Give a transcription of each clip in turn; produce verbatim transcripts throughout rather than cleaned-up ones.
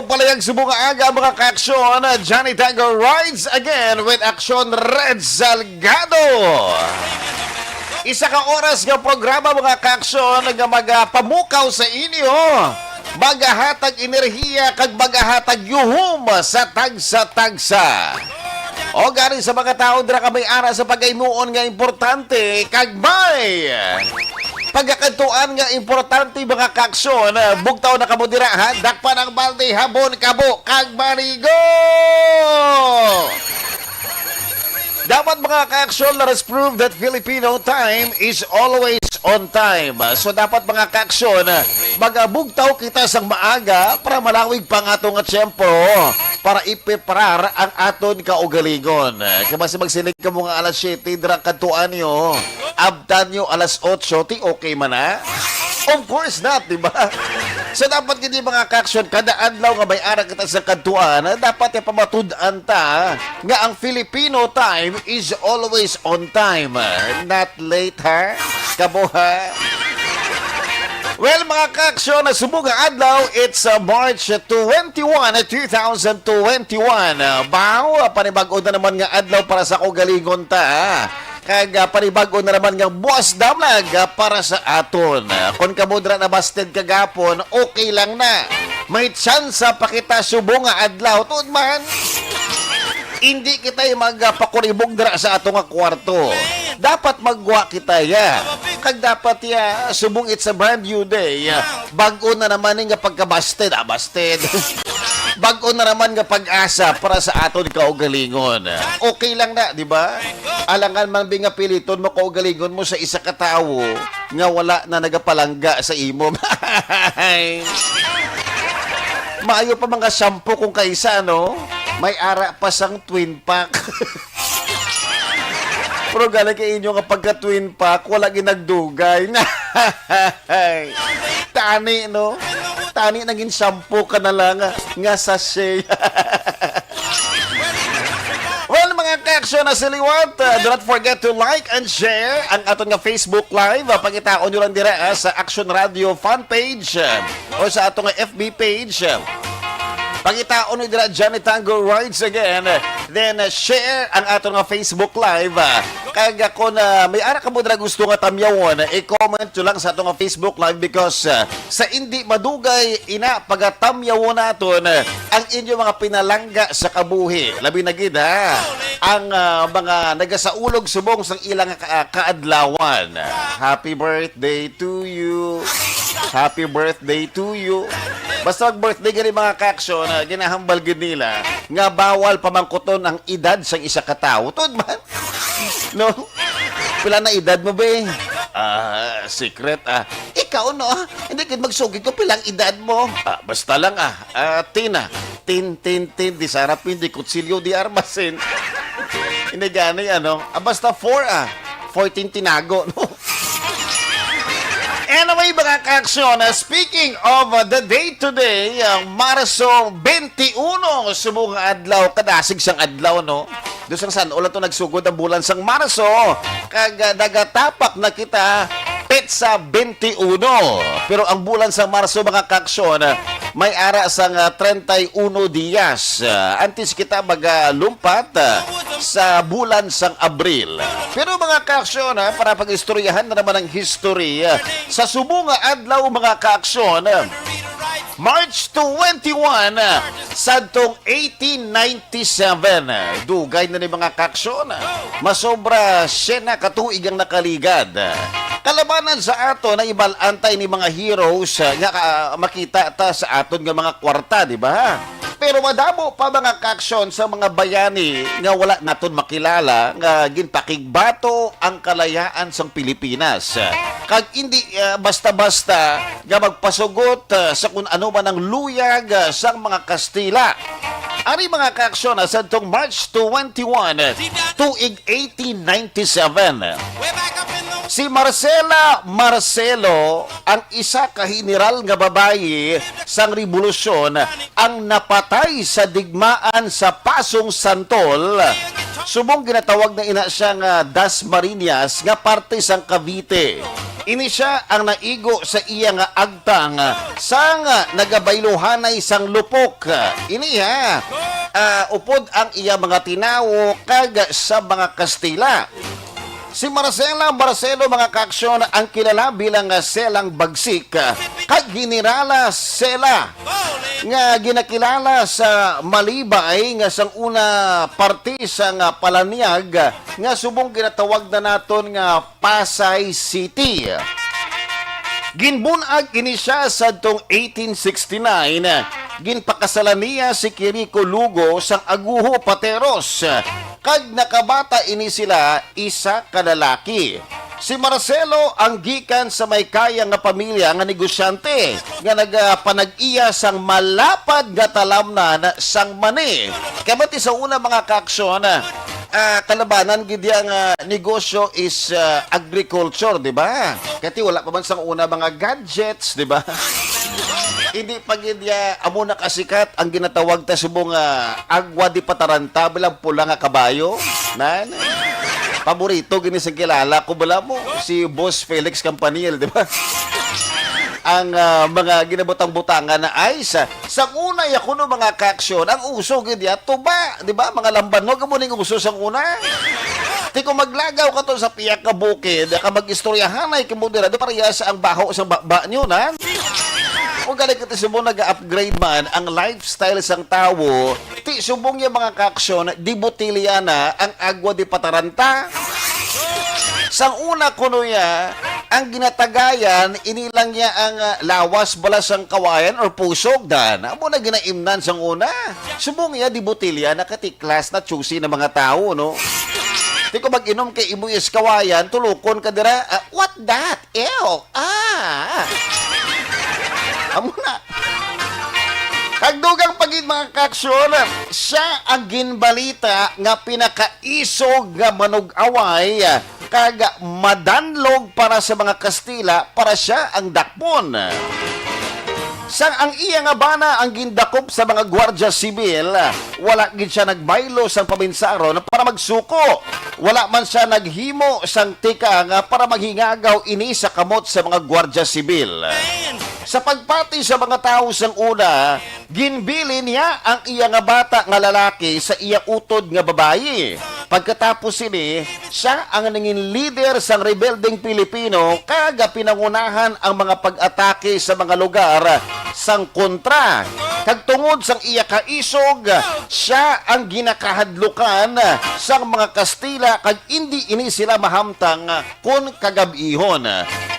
pagpalayag subong nga aga, mga kaaksyon. Johnny Tango rides again with Aksyon Red Salgado. Isa ka oras nga programa, mga kaaksyon, nga magapamukaw sa inyo, magahatag enerhiya kag magahatag yuhom sa tagsa-tagsa. O gani sa mga tawo dira ka may ara sa pagaimuon nga importante kag may pagkakadtuan nga importante, mga kaaksyon, bugtaw na kamo dira, ha? Dakpan ang balde, habon, kabo, kag maligo! Dapat, mga kaaksyon, let us prove that Filipino time is always on time. So, dapat, mga kaaksyon, magabugtaw kita sang maaga para malawig pa ang ato nga tiyempo para ipreparar ang aton kaugalingon. Kay basi magsiling kamo nga alas siyete dira kadtuan niyo, abtan niyo alas otso, ti okay man na? Of course not, di ba? So, dapat gid, mga kaaksyon, kada adlaw nga may ara kita sa kadtuan, dapat ipamatud-an ta nga ang Filipino time is always on time. Not late, ha? Kamo, ha? Well, mga kaaksyon, na subong nga adlaw, it's uh, March twenty-one, two thousand twenty-one. Uh, Baw, panibag-o na naman nga adlaw para sa kaugalingon ta, ha? Kag ah, panibag-o na naman nga buwas damlag ah, para sa aton. Ah, kon kamo dira nabasted kagapon, okay lang na. May tsansa pa kita subong nga adlaw. Tuod man, hindi kita magpakuribog dira sa ato nga kwarto. Dapat maggwa kita, ya. Kag dapat, ya, subong it's a brand new day. Ah, bag-o na naman ni nga pagkabasted. Ah, busted. Bag-o na naman nga pag-asa para sa aton kaugalingon. Okay lang na, di ba? Alangan man bi nga piliton mo kaugalingon mo sa isa ka tawo nga wala na nagapalangga sa imo. Maayo pa mga shampoo kung kaisa, no? May ara pa sang twin pack. Pero galing kay inyo nga pagka twin pack, wala ginagdugay. Tani, no? Tani naging shampoo ka na lang nga sachet. Well, mga kaaksyon na siliwat, uh, do not forget to like and share ang aton nga Facebook Live. Uh, pangitaon nyo lang dira uh, sa Action Radio fan page uh, o sa aton nga F B page. Uh, pangitaon nyo dira Johnny Tango Rides Again. Uh, then uh, share ang aton nga Facebook Live. Uh, kag ako na may ara ka mo dira gusto nga tamyawon, uh, i-comment nyo lang sa aton nga Facebook Live because uh, sa indi madugay ina pagatamyawon naton ang inyo mga pinalangga sa kabuhi. Labi na gid, ha, ang ah, mga nagasaulog subong sang ilang ka- kaadlawan. Happy birthday to you. Happy birthday to you. Basta mag birthday gani mga kaaksyon, ah, ginahambal gid nila nga bawal pamangkuton ang edad sang isa ka tawo. Tuod man. No? Pila na edad mo, be? Ah, secret, ah. Ikaw, no? Hindi gid magsugid ko pila ang edad mo. Ah, basta lang, ah. Ah, tin, ah. Tin, tin, tin, di sarap hindi kutsilyo di armasin. Hindi gani, ano? Ah, basta four, ah. Fourteen tinago, no? Anyway, mga kaaksyon, ah, speaking of, ah, the day today, ah, Marso twenty-one, subong adlaw, kadasig sang adlaw, no? Doon sang san-o lang to nagsugod ang bulan sang Marso, kag, ah, nagatapak na kita petsa twenty-one. Pero ang bulan sa Marso, mga kaaksyon, may ara sang, ah, treinta y uno dias, ah, antes kita magalumpat, ah, sa bulan sang Abril. Pero, mga kaaksyon, ha, para pag-istoryahan na naman ang history, ah, sa subong nga adlaw, mga kaaksyon, March twenty-one, sadtong eighteen ninety-seven. Dugay na ni, mga kaaksyon. Masobra siyam na ka tuig ang nakaligad. Kalabanan sa aton na ibalantay ni mga heroes nga ka-, makita ta sa aton nga mga kwarta, di ba? Pero madamo pa, mga kaaksyon, sa mga bayani nga wala naton makilala nga ginpakigbato ang kalayaan sang Pilipinas. Kag hindi, ah, basta-basta nga magpasugot, ah, sa kun ano man ang luyag, ah, sang mga Kastila. Ari, mga kaaksyon, ah, sadtong March twenty-one, tuig eighteen ninety-seven, si Marcela Marcelo, ang isa ka general nga babayi sang rebolusyon, ang napatay sa digmaan sa Pasong Santol. Subong ginatawag na ina siya nga Dasmariñas nga parte sang Cavite. Ini sia ang naigo sa iya nga agtang sang nagabayluhanay sang lupok. Ini, ha, ah, upod ang iya mga tinawo kag sa mga Kastila. Si Marcela Marcelo, mga kaaksyon, ang kilala bilang nga Selang Bagsik, kag Generala Sela, nga ginakilala sa Malibay nga sang una parte sang Palaniag, nga subong ginatawag na naton nga Pasay City. Ginbun-ag ini sia sadtong eighteen sixty-nine. Ginpakasalan niya si Quirico Lugo sang Aguho Pateros, kag nakabata ini sila isa ka lalaki. Si Marcelo ang gikan sa may kaya nga pamilya nga negosyante nga nagapanag-iya sang malapad nga talamnan sang mani. Kay bati sa una, mga kaaksyon, ah, kalabanan gid iya nga negosyo is, ah, agriculture, di ba? Kati wala pa man sang una mga gadgets, di ba? Hindi pa gid iya, amo na kasikat ang ginatawag ta subong nga agwa de pataranta, bilang pula nga kabayo. Nan? Paborito gini sa kilala ko, bala mo, si Boss Felix Campanil, di ba? Ang, ah, mga ginabutang-butangan na ice, ah, sa una ya kuno, mga kaaksyon, ang uso gid ya tuba, di ba? Mga lambanog amo ning uso sang una. Ti kung maglagaw ka to sa pihak ka bukid, ka mag-istoryahanay kamo dira, do parehas ang baho sa baba nyo, na? Kung gani ka ti subong nag-upgrade man ang lifestyle sang tawo, ti subong ya, mga kaaksyon, di botelya na ang agwa de pataranta. Sang una kuno ya, ang ginatagayan, ini lang ya ang, ah, lawas bala sang kawayan or pusog, dan. Amo na ginaimnan sang una. Subong ya, di botelya, nakatiklas na choosy na mga tawo, no? Ti ko mag-inom kay imo is kawayan, tulukon ka dira, ah, "What that? Ew! Ah!" Amo na. Kag dugang pa gid, mga kaaksyon, siya ang ginbalita nga pinakaisog nga manug-away kag madanlog para sa mga Kastila para siya ang dakpon. Sang ang iya nga bana ang gindakop sa mga gwardya sibil, wala gid siya nagbaylo sang paminsaron para magsuko. Wala man siya naghimo sang tikang para maghingagaw ini sa kamot sa mga gwardya sibil. Sa pagpati sa mga tawo sang una, ginbilin niya ang iya nga bata nga lalaki sa iya utod nga babayi. Pagkatapos sini, siya ang nangin lider sang rebeldeng Pilipino kag pinangunahan ang mga pag-atake sa mga lugar sang kontra. Kag tungod sang iya kaisog, siya ang ginakahadlukan sang mga Kastila kag indi ini sila mahamtang kon kagab-ihon.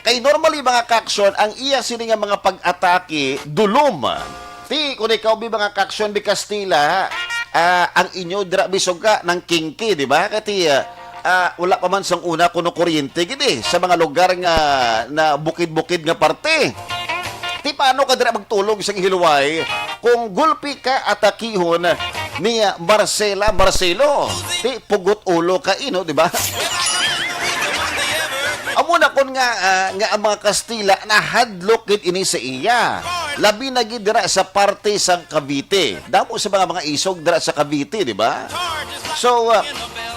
Kay normally, mga kaaksyon, ang iya sini nga mga pag-atake dulom. Ti, kung ikaw bi, mga kaaksyon, bi Kastila, ah, ang inyo dira bisog ka ng kinky, di ba? Kati, ah, ah, wala pa man sang una kuno kuryente gid eh, sa mga lugar nga na bukid-bukid nga parte. Ti paano ka dira magtulog sang hilway kung gulpi ka atakihon ni, ah, Marcela Marcelo? Ti pugot ulo ka ino, di ba? Amo na kon nga, ah, nga ang mga Kastila nahadlok gid ini sa iya. Labi na gid dira sa parte sang Cavite. Damo sa mga, mga isog dira sa Cavite, di ba? So, ah,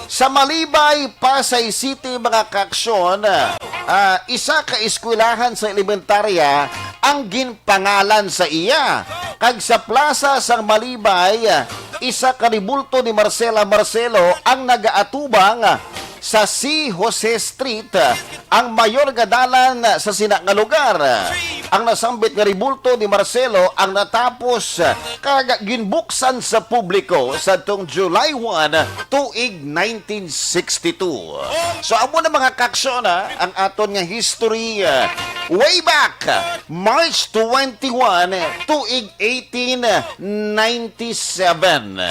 sa Malibay, Pasay City, mga kaaksyon, ah, isa ka eskwelahan sa elementarya ang ginpangalan sa iya. Kag sa plaza sang Malibay, isa ka rebulto ni Marcela Marcelo ang nagaatubang sa C. Jose Street, ang mayor nga dalan sa sina nga lugar. Ang nasambit nga rebulto ni Marcelo ang natapos kag ginbuksan sa publiko sadtong July one, tuig nineteen sixty-two. So, amo na, mga kaaksyon, ha, ang aton nga history, uh, way back, uh, March twenty-one, tuig eighteen ninety-seven.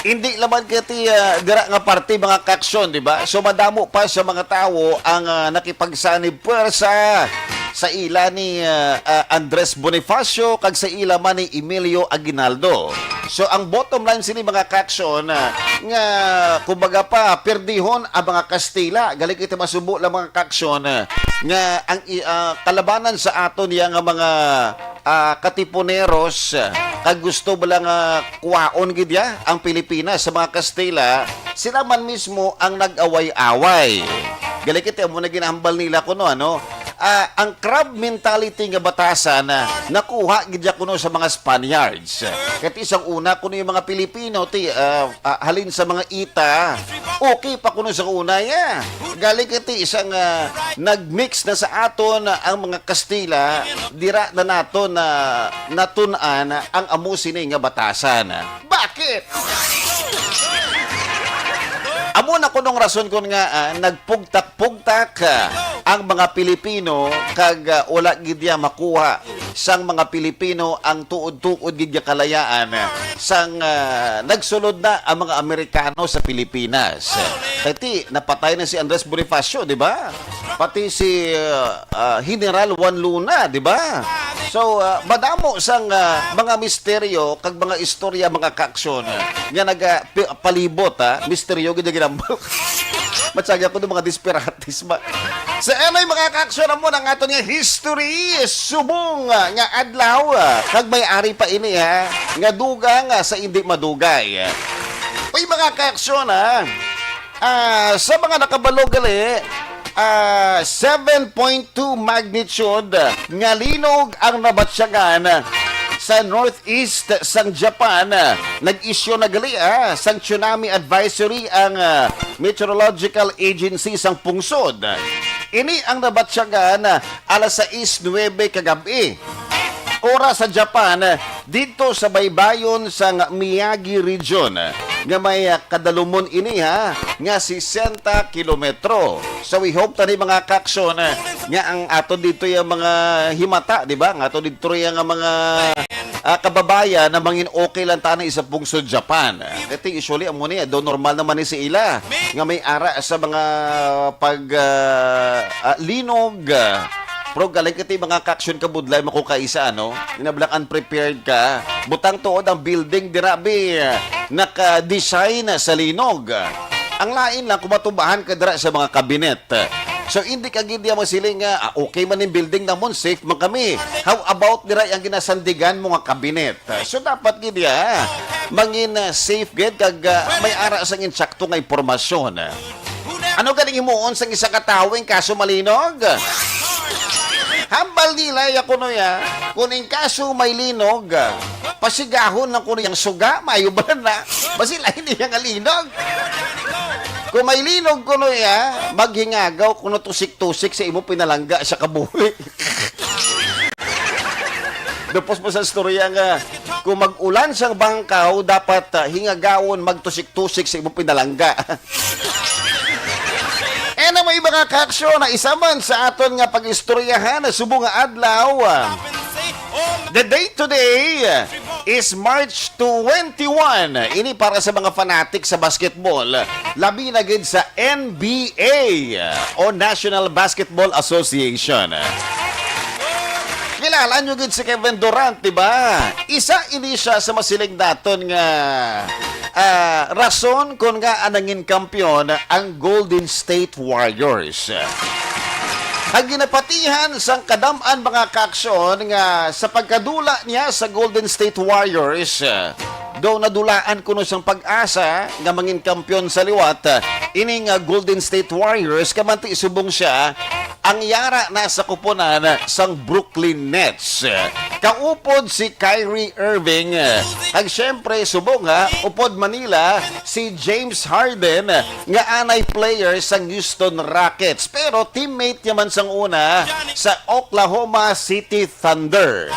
Hindi naman kati, ah, dira nga parte, mga kaaksyon, di ba? So, madamo pa sa mga tawo ang, ah, nakipagsanib pwersa sa ila ni, ah, ah, Andres Bonifacio kag sa ila man ni Emilio Aguinaldo. So, ang bottom line sini, mga kaaksyon, ah, nga, kumbaga pa, perdihon ang mga Kastila. Galing kita masubo lang, mga kaaksyon, ah, nga ang i-, ah, kalabanan sa aton iya nga mga, ah, katipuneros, ah, kag gusto bala nga kuhaon gid ya ang Pilipinas sa mga Kastila, sila man mismo ang nag-away-away. Gali kiti amo na ginahambal nila kuno, ano? Ah, ang crab mentality nga batasan, ah, nakuha gid ya kuno sa mga Spaniards. Kay ti sang una kuno yung mga Pilipino ti, ah, ah, halin sa mga ita, okay pa kuno sa una ya. Gali kiti isang, ah, nag-mix na sa aton ang mga Kastila, dira na nato na natun-an ang amo sini nga batasan. Bakit? Amo na kunong rason kun nga, ah, nagpugtak-pugtak, ah, ang mga Pilipino kag, ah, wala gid ya makuha sang mga Pilipino ang tuod-tuod gid nga kalayaan, ah, sang, ah, nagsulod na ang mga Amerikano sa Pilipinas. Kay ti, napatay na si Andres Bonifacio, di ba? Pati si, ah, ah, General Juan Luna, di ba? So, ah, madamo sang, ah, mga misteryo kag mga istorya, mga kaaksyon, ah, nga naga-, pi-, palibot, ah, misteryo gid ang ginambal. Matsagi ako ng mga disperatis ba? Sa anay, mga kaaksyon, amo na ang aton nga history subong, ah, nga adlaw, ah, kag may ari pa ini, ha, nga dugang, ah, sa indi madugay. Uy, mga kaaksyon, ha, ah, sa mga nakabalo gali, ah, seven point two magnitude nga linog ang nabatyagan sa northeast sang Japan. Nag-issue na gali, ah, sang tsunami advisory ang, ah, Meteorological Agency sang pungsod. Ini ang nabatyagan, ah, alas sais nuebe kagab-i, oras sa Japan, didto sa baybayon sang Miyagi Region, nga may, ah, kadalumon ini, ha, nga sesenta kilometro. So, we hope tani, mga kaaksyon, ah, nga ang ato dito yung mga himata, di ba? Ang ato dito yung mga, ah, kababayan na mangin okay lang tani sa pungsod Japan. Kasi usually, amo ni, do normal naman ni si ila nga may ara sa mga pag, ah, ah, linog, ah, Pero galing kiti mga kaaksyon kabudlay, makukaisa, ano? Nga bala unprepared ka. Butang tuod ang building dira, bi, naka-design sa linog. Ang lain lang kung matubahan ka dira sa mga kabinet. So, hindi ka gid diya masiling nga, "Ah, okay man yung building namon, safe man kami." How about dira yung ginasandigan mo nga kabinet? So, dapat gid diya, mangin, ah, safe gid kag, ah, may ara sang insakto nga impormasyon. Ano ganing himuon sang isa ka tawo in kaso malinog? Hambal nila ya kuno ya, kung in kaso may linog, pasigahon lang kuno yang suga, maayo ba na? Basi lain niya nga linog. Kung may linog kuno ya, maghingagaw kuno tusik-tusik sa imo pinalangga sa kabuhi. Dupos mo sa istorya nga, kung mag-ulan sang bangkaw, dapat, ah, hingagawon magtusik-tusik sa imong pinalangga. Eh, na may mga kaaksyon na isa man sa aton nga pag-istoryahan na subong nga adlaw. The day today, is March twenty-one. Ini para sa mga fanatic sa basketball, labi na gid sa N B A o National Basketball Association. Kilala nyo gid si Kevin Durant, di ba? Isa ini siya sa masiling daton nga ah, rason kon ngaa nangin kampiyon ang Golden State Warriors. Ang ginapatihan sang kadam-an, mga kaaksyon, nga sa pagkadula niya sa Golden State Warriors, ah, daw nadulaan kuno sang pag-asa nga mangin kampiyon sa liwat, ah, ining, ah, Golden State Warriors, kamanti subong siya ang yara na sa kuponan sang Brooklyn Nets. Kaupod si Kyrie Irving, kag siyempre, subong ha, upod Manila, si James Harden, nga anay player sang Houston Rockets, pero teammate niya man sang una sa Oklahoma City Thunder.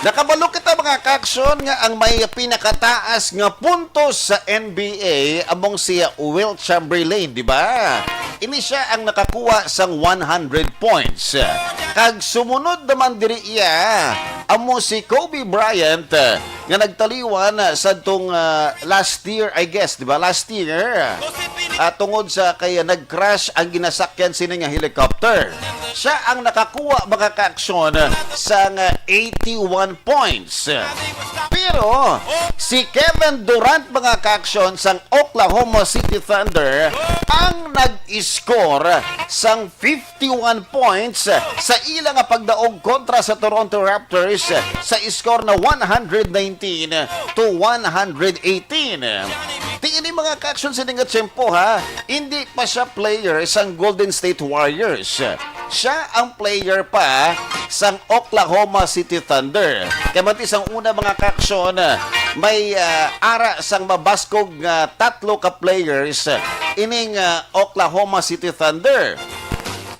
Nakabalo kita, mga kaaksyon, nga ang may pinakataas nga puntos sa N B A among si Wilt Chamberlain, di ba? Ini siya ang nakakuha sang one hundred points. Kag sumunod naman diri iya, amo si Kobe Bryant, nga nagtaliwan sa tong, ah, last year, I guess, di ba? Last year, ah, tungod sa kay nag-crash ang ginasakyan sini nga helicopter. Siya ang nakakuha, mga kaaksyon, sang eighty-one points. Pero si Kevin Durant, mga kaaksyon, sang Oklahoma City Thunder ang nag-score sang fifty-one points sa ila nga pagdaog kontra sa Toronto Raptors sa score na one hundred nineteen to one hundred eighteen. Ti ini, mga kaaksyon, sini nga tiyempo, ha, hindi pa siya player sang Golden State Warriors. Siya ang player pa sang Oklahoma City Thunder. Kay manti sang una, mga kaaksyon, may, ah, ara sang mabaskog nga tatlo ka players ining, ah, Oklahoma City Thunder.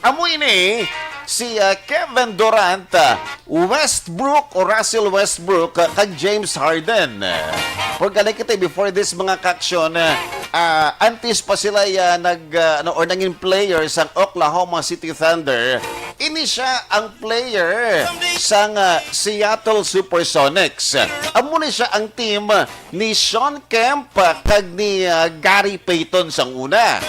Amo ini si, ah, Kevin Durant, ah, Westbrook o Russell Westbrook, ah, kag James Harden. Pero gali kita, before this, mga kaaksyon, ah, antes pa sila, ah, nag, ah, ano, or nangin player sang Oklahoma City Thunder, ini siya ang player sang, ah, Seattle Supersonics. Amo ni siya ang team ni Shawn Kemp, ah, kag ni, ah, Gary Payton sang una.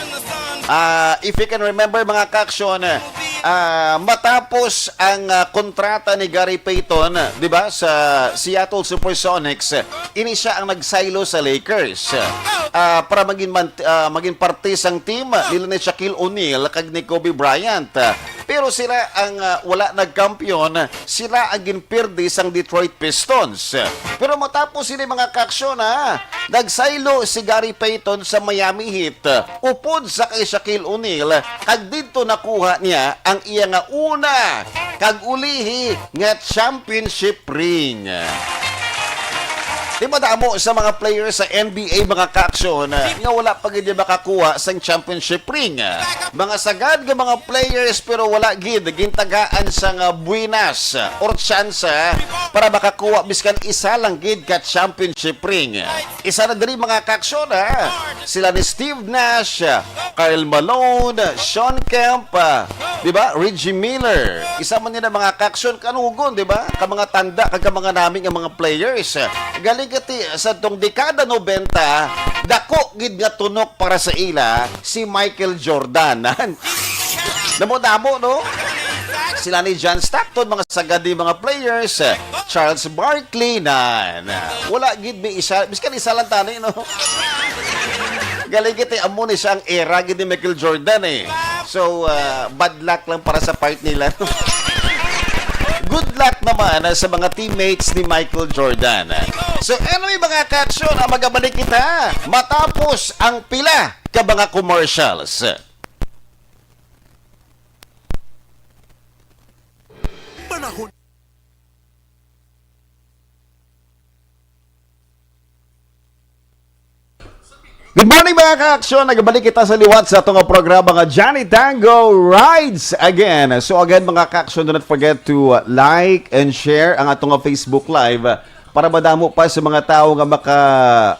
Ah, if you can remember, mga kaaksyon, ah, matapos ang, ah, kontrata ni Gary Payton, di ba, sa Seattle Supersonics, ini siya ang nagsaylo sa Lakers, ah, para maging man-, ah, maging parte sang team nila ni Shaquille O'Neal kag ni Kobe Bryant. Pero sila ang, ah, wala nagkampiyon, sila ang ginpirdi sang Detroit Pistons. Pero matapos sini, mga kaaksyon, ha, nagsaylo si Gary Payton sa Miami Heat, upod sa kay Shaquille O'Neal, kag didto nakuha niya ang iya nga una kag ulihi nga championship ring. Di madamo sa mga players sa N B A, mga kaaksyon, nga wala pa gid makakuha sang championship ring. Mga sagad nga mga players, pero wala gid gintagaan sang buenas or tsansa para makakuha biskan isa lang gid ka championship ring. Isa na diri, mga kaaksyon, ha. Sila ni Steve Nash, Karl Malone, Shawn Kemp, ah, di ba? Reggie Miller. Isa man nila, mga kaaksyon, kanugon, di ba? Ka mga tanda, kag ka mga nami nga mga players. Gali gid ti sa tong dekada nobenta, dako gid nga tunok para sa ila si Michael Jordan. Damo-damo, no? Sila ni John Stockton, mga sagad ni mga players. Charles Barkley, na, na. Wala gid may isa, biskan isa lang tani, no? Galing kita, amo ni siya ang era gid ni Michael Jordan, eh. So, ah, bad luck lang para sa part nila. Good luck naman, ah, sa mga teammates ni Michael Jordan. So, anyway, mga kaaksyon, ah, magabalik kita matapos ang pila ka mga commercials. Panahon. Good morning, mga kaaksyon. Nagbalik kita sa liwat sa atong programa nga Johnny Tango Rides Again. So again, mga kaaksyon, do not forget to, uh, like and share ang atong Facebook Live, uh, para madamo pa sa mga tawo nga maka,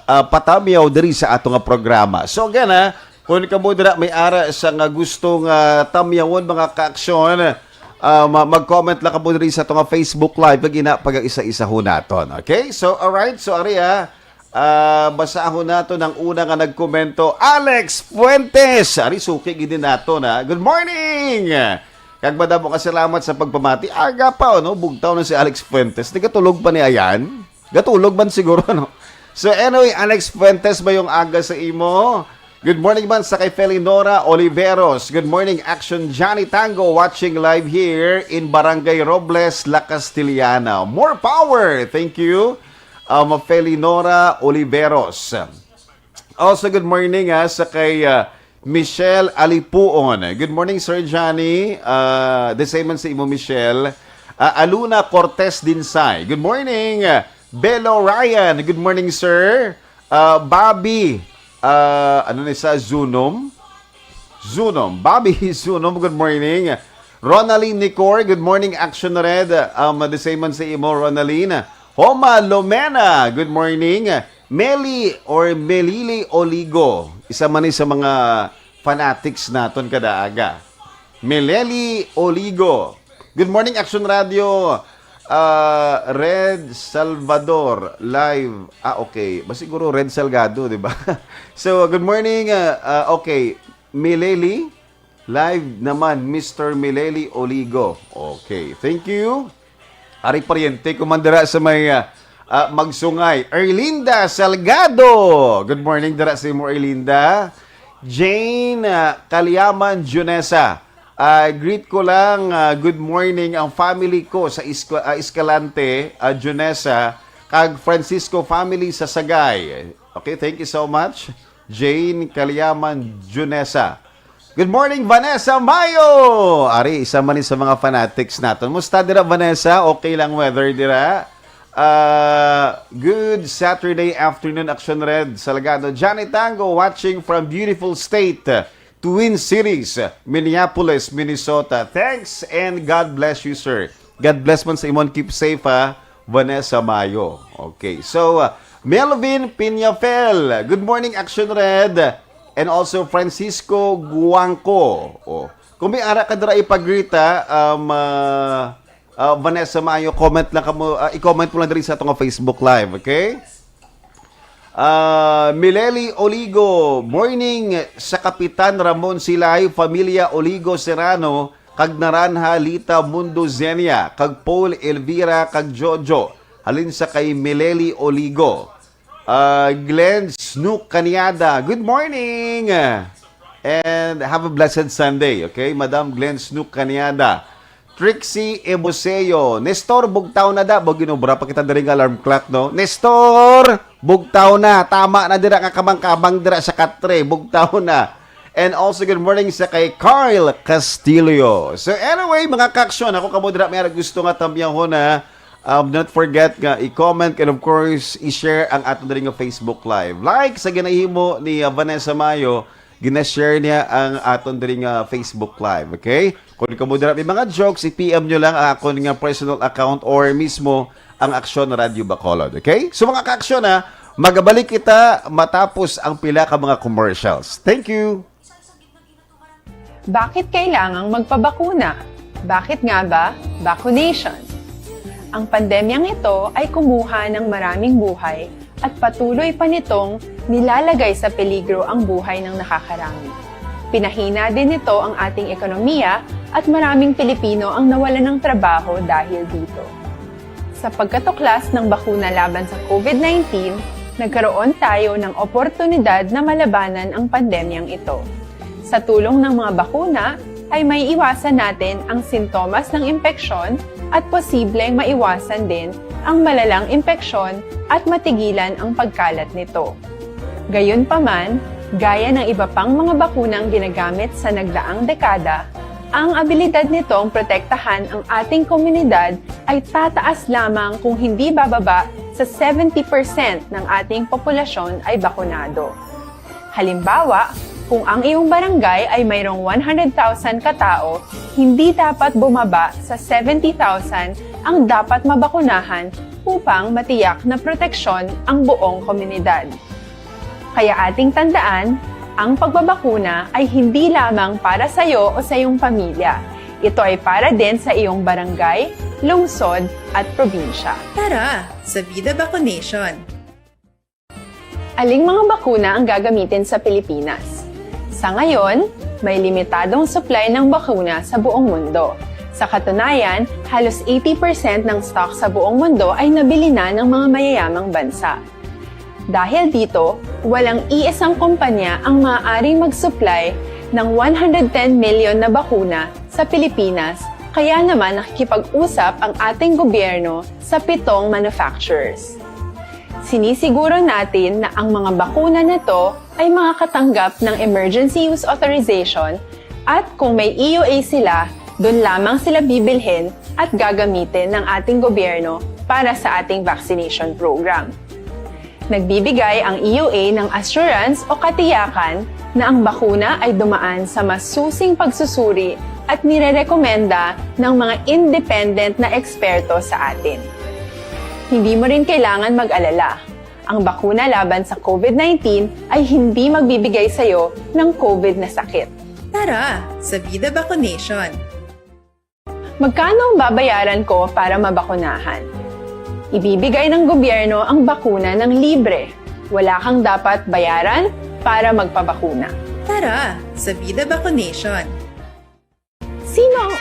uh, patamyaw diri sa atong programa. So again, ha, kung kamo dira may ara sa nga gusto nga tamyawon, mga kaaksyon, Ah, ma- mag-comment lang kamo diri sa ato nga Facebook Live, kag ina pag-isa-isahon naton. Okay? So, alright. So, ari, ah, ah, basahon naton ang una nga nagkomento, Alex Fuentes. Ari, suki gid naton, ha. Good morning. Kag madamo ka salamat sa pagpamati. Aga pa, oh, no? Bugtaw na si Alex Fuentes. Nagatulog pa ni Ayan? Gatulog man siguro, no? So, anyway, Alex Fuentes, mayong aga sa imo. Good morning man sa kay Felinora Oliveros. Good morning, Action Johnny Tango, watching live here in Barangay Robles, La Castellana. More power! Thank you, um, Felinora Oliveros. Also, good morning, ha, sa kay, ah, Michelle Alipuon. Good morning, Sir Johnny. Ah, the same man sa imo, Michelle. Ah, Aluna Cortez Dinsay. Good morning. Belo Ryan. Good morning, sir. Ah, Bobby. Ah, ano ni sa Zunom? Zunom. Bobby Zunom, good morning. Ronaldine Nicor, good morning, Action Red. Um, the same man sa imo, Ronaldine. Homa Lomena, good morning. Meli or Melili Oligo, isa man ni sa mga fanatics naton kada aga. Meleli Oligo, good morning, Action Radio. Ah, Red Salvador, live. Ah, okay. Ba siguro Red Salgado, di ba? So, good morning. Ah, ah, okay. Mileli, live naman, Mister Mileli Oligo. Okay, thank you. Ari, paryente ko man dira sa may, ah, ah, Magsungay. Erlinda Salgado. Good morning dira sa imo, Erlinda. Jane, ah, Kalyaman Junesa. Ah, greet ko lang, ah, good morning ang family ko sa Isco-, ah, Escalante, ah, Junesa, kag Francisco family sa Sagay. Okay, thank you so much, Jane Kalyaman Junesa. Good morning, Vanessa Mayo! Ari, isa man ni sa mga fanatics naton. Musta dira, Vanessa? Okay lang weather dira? Ah, good Saturday afternoon, Action Red Salgado. Johnny Tango watching from beautiful state, Twin Cities, Minneapolis, Minnesota. Thanks and God bless you, sir. God bless man sa imon. Keep safe, ha, Vanessa Mayo. Okay. So, uh, Melvin Piñafel, good morning, Action Red. And also Francisco Guangco. Oh. Kung may ara ka dira ipagrita, um, uh, uh, Vanessa Mayo, comment lang kamo, uh, i-comment mo lang diri sa atong Facebook Live, okay? Ah, Mileli Oligo, morning sa Kapitan Ramon Silay, familia Oligo Serrano, kag Naranha Lita Mundo Zenia, kag Paul, Elvira, kag Jojo, halin sa kay Mileli Oligo. Ah, Glenn Snook Caniada, good morning! And have a blessed Sunday, okay? Madam Glenn Snook Caniada. Trixie Ebuseo. Nestor, bugtaw na da. Bo, ginobra pa kita diri nga alarm clock, no? Nestor, bugtaw na. Tama na dira nga kamang-kamang dira sa katre. Bugtaw na. And also, good morning sa kay Carl Castillo. So anyway, mga kaaksyon, ako kamo dira may gusto nga tamyahon na, um, not forget nga i-comment and of course, i-share ang aton diri nga Facebook Live. Like sa ginahimo ni, uh, Vanessa Mayo, gina-share niya ang aton diri nga Facebook Live, okay? Kung kamo dira may mga jokes, i-P M nyo lang ang akon nga personal account or mismo ang Aksyon Radio Bacolod, okay? So, mga kaaksyon, ha, magabalik kita matapos ang pila ka mga commercials. Thank you! Bakit kailangang magpabakuna? Bakit nga ba vaccination? Ang pandemyang ito ay kumuha ng maraming buhay at patuloy pa nitong nilalagay sa peligro ang buhay ng nakakarami. Pinahina din nito ang ating ekonomiya at maraming Pilipino ang nawalan ng trabaho dahil dito. Sa pagkatuklas ng bakuna laban sa COVID nineteen, nagkaroon tayo ng oportunidad na malabanan ang pandemyang ito. Sa tulong ng mga bakuna, ay maiiwasan natin ang sintomas ng impeksyon at posibleng maiwasan din ang malalang impeksyon at matigilan ang pagkalat nito. Gayunpaman, gaya ng iba pang mga bakunang ginagamit sa nagdaang dekada, ang abilidad nitong protektahan ang ating komunidad ay tataas lamang kung hindi bababa sa seventy percent ng ating populasyon ay bakunado. Halimbawa, kung ang iyong barangay ay mayroong one hundred thousand katao, hindi dapat bumaba sa seventy thousand ang dapat mabakunahan upang matiyak na proteksyon ang buong komunidad. Kaya ating tandaan, ang pagbabakuna ay hindi lamang para sa iyo o sa iyong pamilya. Ito ay para din sa iyong barangay, lungsod, at probinsya. Tara sa Vida Vaccination! Aling mga bakuna ang gagamitin sa Pilipinas? Sa ngayon, may limitadong supply ng bakuna sa buong mundo. Sa katunayan, halos eighty percent ng stock sa buong mundo ay nabili na ng mga mayayamang bansa. Dahil dito, walang iisang kumpanya ang maaaring mag-supply ng one hundred ten million na bakuna sa Pilipinas, kaya naman nakikipag-usap ang ating gobyerno sa pitong manufacturers. Sinisiguro natin na ang mga bakuna na to ay makakatanggap ng emergency use authorization, at kung may E U A sila, doon lamang sila bibilhin at gagamitin ng ating gobyerno para sa ating vaccination program. Nagbibigay ang E U A ng assurance o katiyakan na ang bakuna ay dumaan sa masusing pagsusuri at nirerekomenda ng mga independent na eksperto sa atin. Hindi mo rin kailangan mag-alala. Ang bakuna laban sa COVID nineteen ay hindi magbibigay sa iyo ng COVID na sakit. Tara sa Vida Vaccination! Magkano ang babayaran ko para mabakunahan? Ibibigay ng gobyerno ang bakuna ng libre. Wala kang dapat bayaran para magpabakuna. Tara sa Vida Vaccination! Sino ang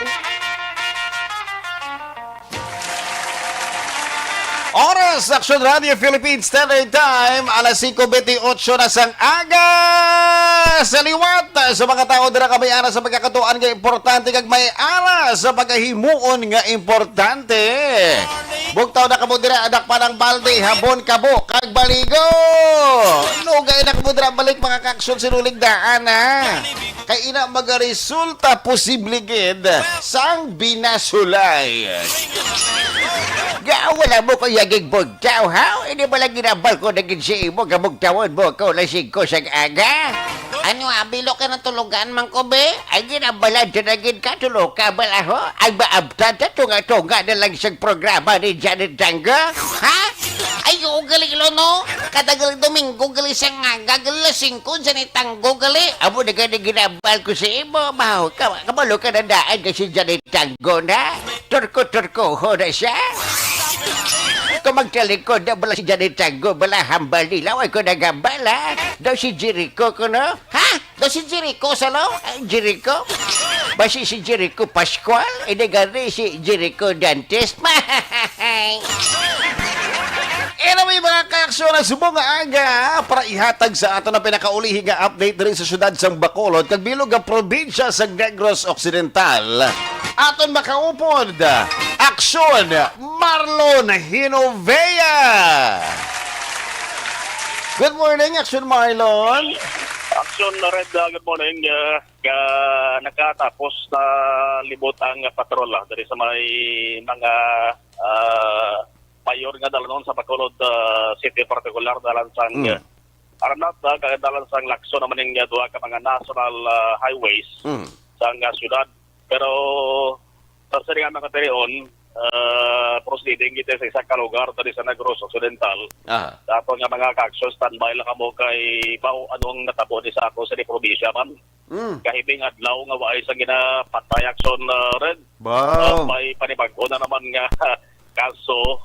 Oras, Action Radio Philippines Standard Time, alas singko bentiocho na sang aga. Sa liwat, sa mga tao dira ka may ara sa pagkakatuan nga importante kag may ara sa pagahimuon nga importante. Bugtaw na kamo dira, anak pa ng balde, habon kabo, kag baligo. Lugay na kamo dira, balik mga ka-action, sinulig daan, ha. Kay ina magaresulta posible gid sang binasulay. Ga, wala mo ko yagig bugtaw, ha? Hindi ba lang ginabal ko na gid si imo, gabugtawon mo ko na singko sang aga? Ano, abilo ka na tulugan man ko, be? Ay, ginabalad ka na gid ka, tulo ka bala, ho? Ay, maabtan ta, tunga-tunga na lang siyang programa ni Janet Tango, ha? Ay, oo, gali, lo, no? Kada gali Domingo, gali sa nga, gagali la singko, Janet Tango, gali. Amo na gani ginabal ko sa imo, baho ka, kabalo ka na daan kay si Janet Tango na. Turko-turko ho na siya. Kung magtalikod na bala si Janet Tango, bala hambal nila, ay ko nagambal, ha? Daw si Jericho ko, no? Ha? Daw si Jericho, salo? Ay, Jericho? Basi si Jericho Pascual? Hindi gani si Jericho Dantes. Anyway, mga ka-aksyon, ang subong nga aga para ihatag sa aton ang pinakaulihi nga update diri sa siyudad sang Bacolod kag bilog nga probinsya sa Negros Occidental. Aton makaupod, Aksyon Marlon Hinovea. Good morning, Aksyon Marlon. Aksyon Red, uh, good morning. Uh, ka, nakatapos na libot ang patrol, ah, diri sa may mga, ah, mayor nga dalan sa Bacolod, ah, City, partikular dalan sang, Mm. ah, Aranat, ah, kag dalan sang Lacson, naman ning, ah, duha ka mga national, ah, highways Mm. sang, ah, syudad. Pero sa sini nga mga tirion, ah, proceeding kita sa isa ka lugar diri sa Negros Occidental. Aha. Dapat nga mga ka-action, standby lang kamo kay bao anong natabo ni sa ako sa di probinsya man. Mm. Kahibing adlaw nga waay sang ginapatay action, ah, Red. Wow. Ah, may panibag-o na naman nga kaso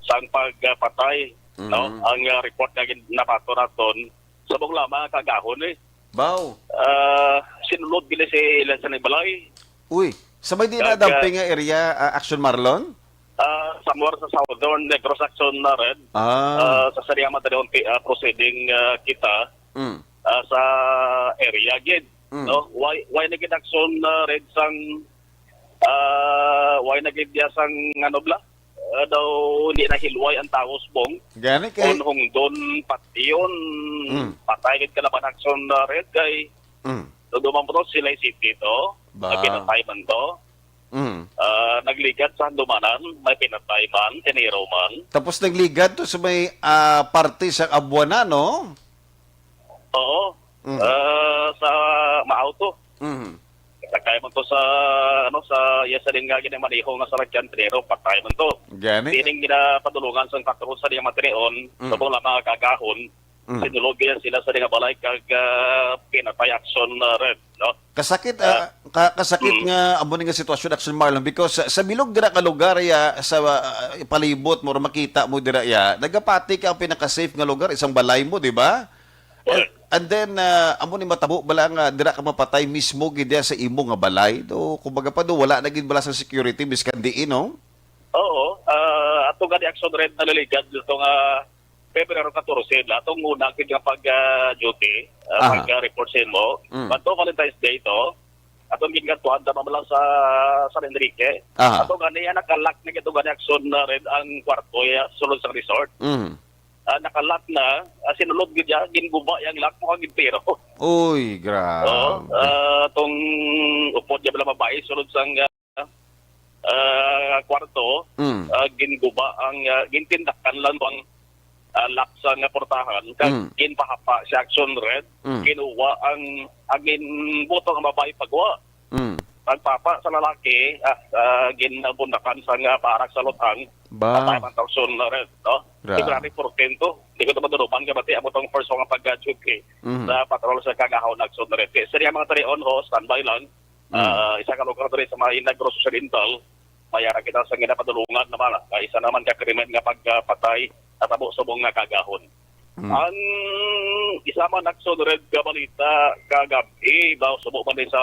sang pagpatay, no? Mm. Ang, ah, report nga gin-, nabato naton, subong lamang kagahon, eh. Wow. Ah, sinulod gini si Elias sa balay. Uy, sa may di Kag, na dumping ah, nga area, ah, Action Marlon? Ah, somewhere sa Southern Negros Action na red. Ah. Ah, sa Sariama, Talion, ah, proceeding, ah, kita, Mm. ah, sa area gid, Mm. no? Why, why na gid action na red sang, ah, why na gid diya sang, ano bla? Ah, daw hindi na hilway ang tawo, Bong. Gani kay On hungdon, pation. Mm. Patay gid kalaban action na red kay Mm. Nagdumang po to, Silay City to. Ba. Ang pinatay man to. Mm. Ah, nagligad sa handumanan, may pinatay man, tiniro man. Tapos nagligad to sa may, ah, parte sa Abuana, no? Oo. Mm. Ah, sa Maao to. Mm. Patay man to sa, ano, sa, iya sa din nga ginamaniho nga sa lagyan, tiniro, patay man to. Gani. Sining ginapadulungan sa patrol sa diyang matinion, Mm. subong lang mga kagahon, Mm. Sinulog yan sila sa nga balay kag, ah, pinatay, Action, ah, Red, no? Kasakit, Ah, ah, ka-, kasakit mm. nga amo ni nga sitwasyon, Action Marlon, because sa, sa bilog dira ka lugar ya, sa, ah, palibot mo, or makita mo dira ya, nagapati ka ang pinaka-safe nga lugar, isang balay mo, di ba? And, Correct. and then, ah, amo ni matabo bala nga dira ka mapatay mismo gid diha sa imo nga balay. Do, kumbaga pa do, wala na gid bala sa security, miskan diin, no? Oo, ah, ato gani, Action Red, naliligad dito nga Pebrero katorse, la, atong una gid nga pag, ah, duty, ah, Aha. pag, ah, report sa imo. Mm. But to Valentine's Day to, atong gingantuhan ta, ma'am, lang sa San Enrique. Aha. Ato gani, ah, naka-lock na gid to gani, Action, ah, Red, ang kwarto, ya, sulod sa resort. Mm. Ah, naka-lock na, ah, sinulod gid ya, ginguba yang lock mo ang entero. Uy, grabe. Oo, ah, tong upod niya pala babae, sulod sang, ah, ah, kwarto, Mm. ah, ginguba ang, ah, gintindakan lang ang, ah, lock sa nga portahan, kag Mm. ginpahapa si Action Red, Mm. kinuha ang, ang ginbuto nga babae pagwa. Mm. Pagpapa sa lalaki, ah, ah, ginabundakan sa nga barak sa lutang, Ba? patay man tong Action Red, no? Grabe. February fourteen to. Di ko naman duruman nga bati, amo tong first nga pag-duty Mhm. sa patrol sa kagahon, Action Red. Kaya sa mga talion ho, standby lang. Mm. Ah, isa ka lugar diri sa may Negros Occidental, may ara kita sa ginapadulungan naman, ah, isa naman ka krimen nga pagpatay natabo subong nga kagahon. Mm. Ang isa man, Action Red, nga balita kagab-i, ba, subong man ni sa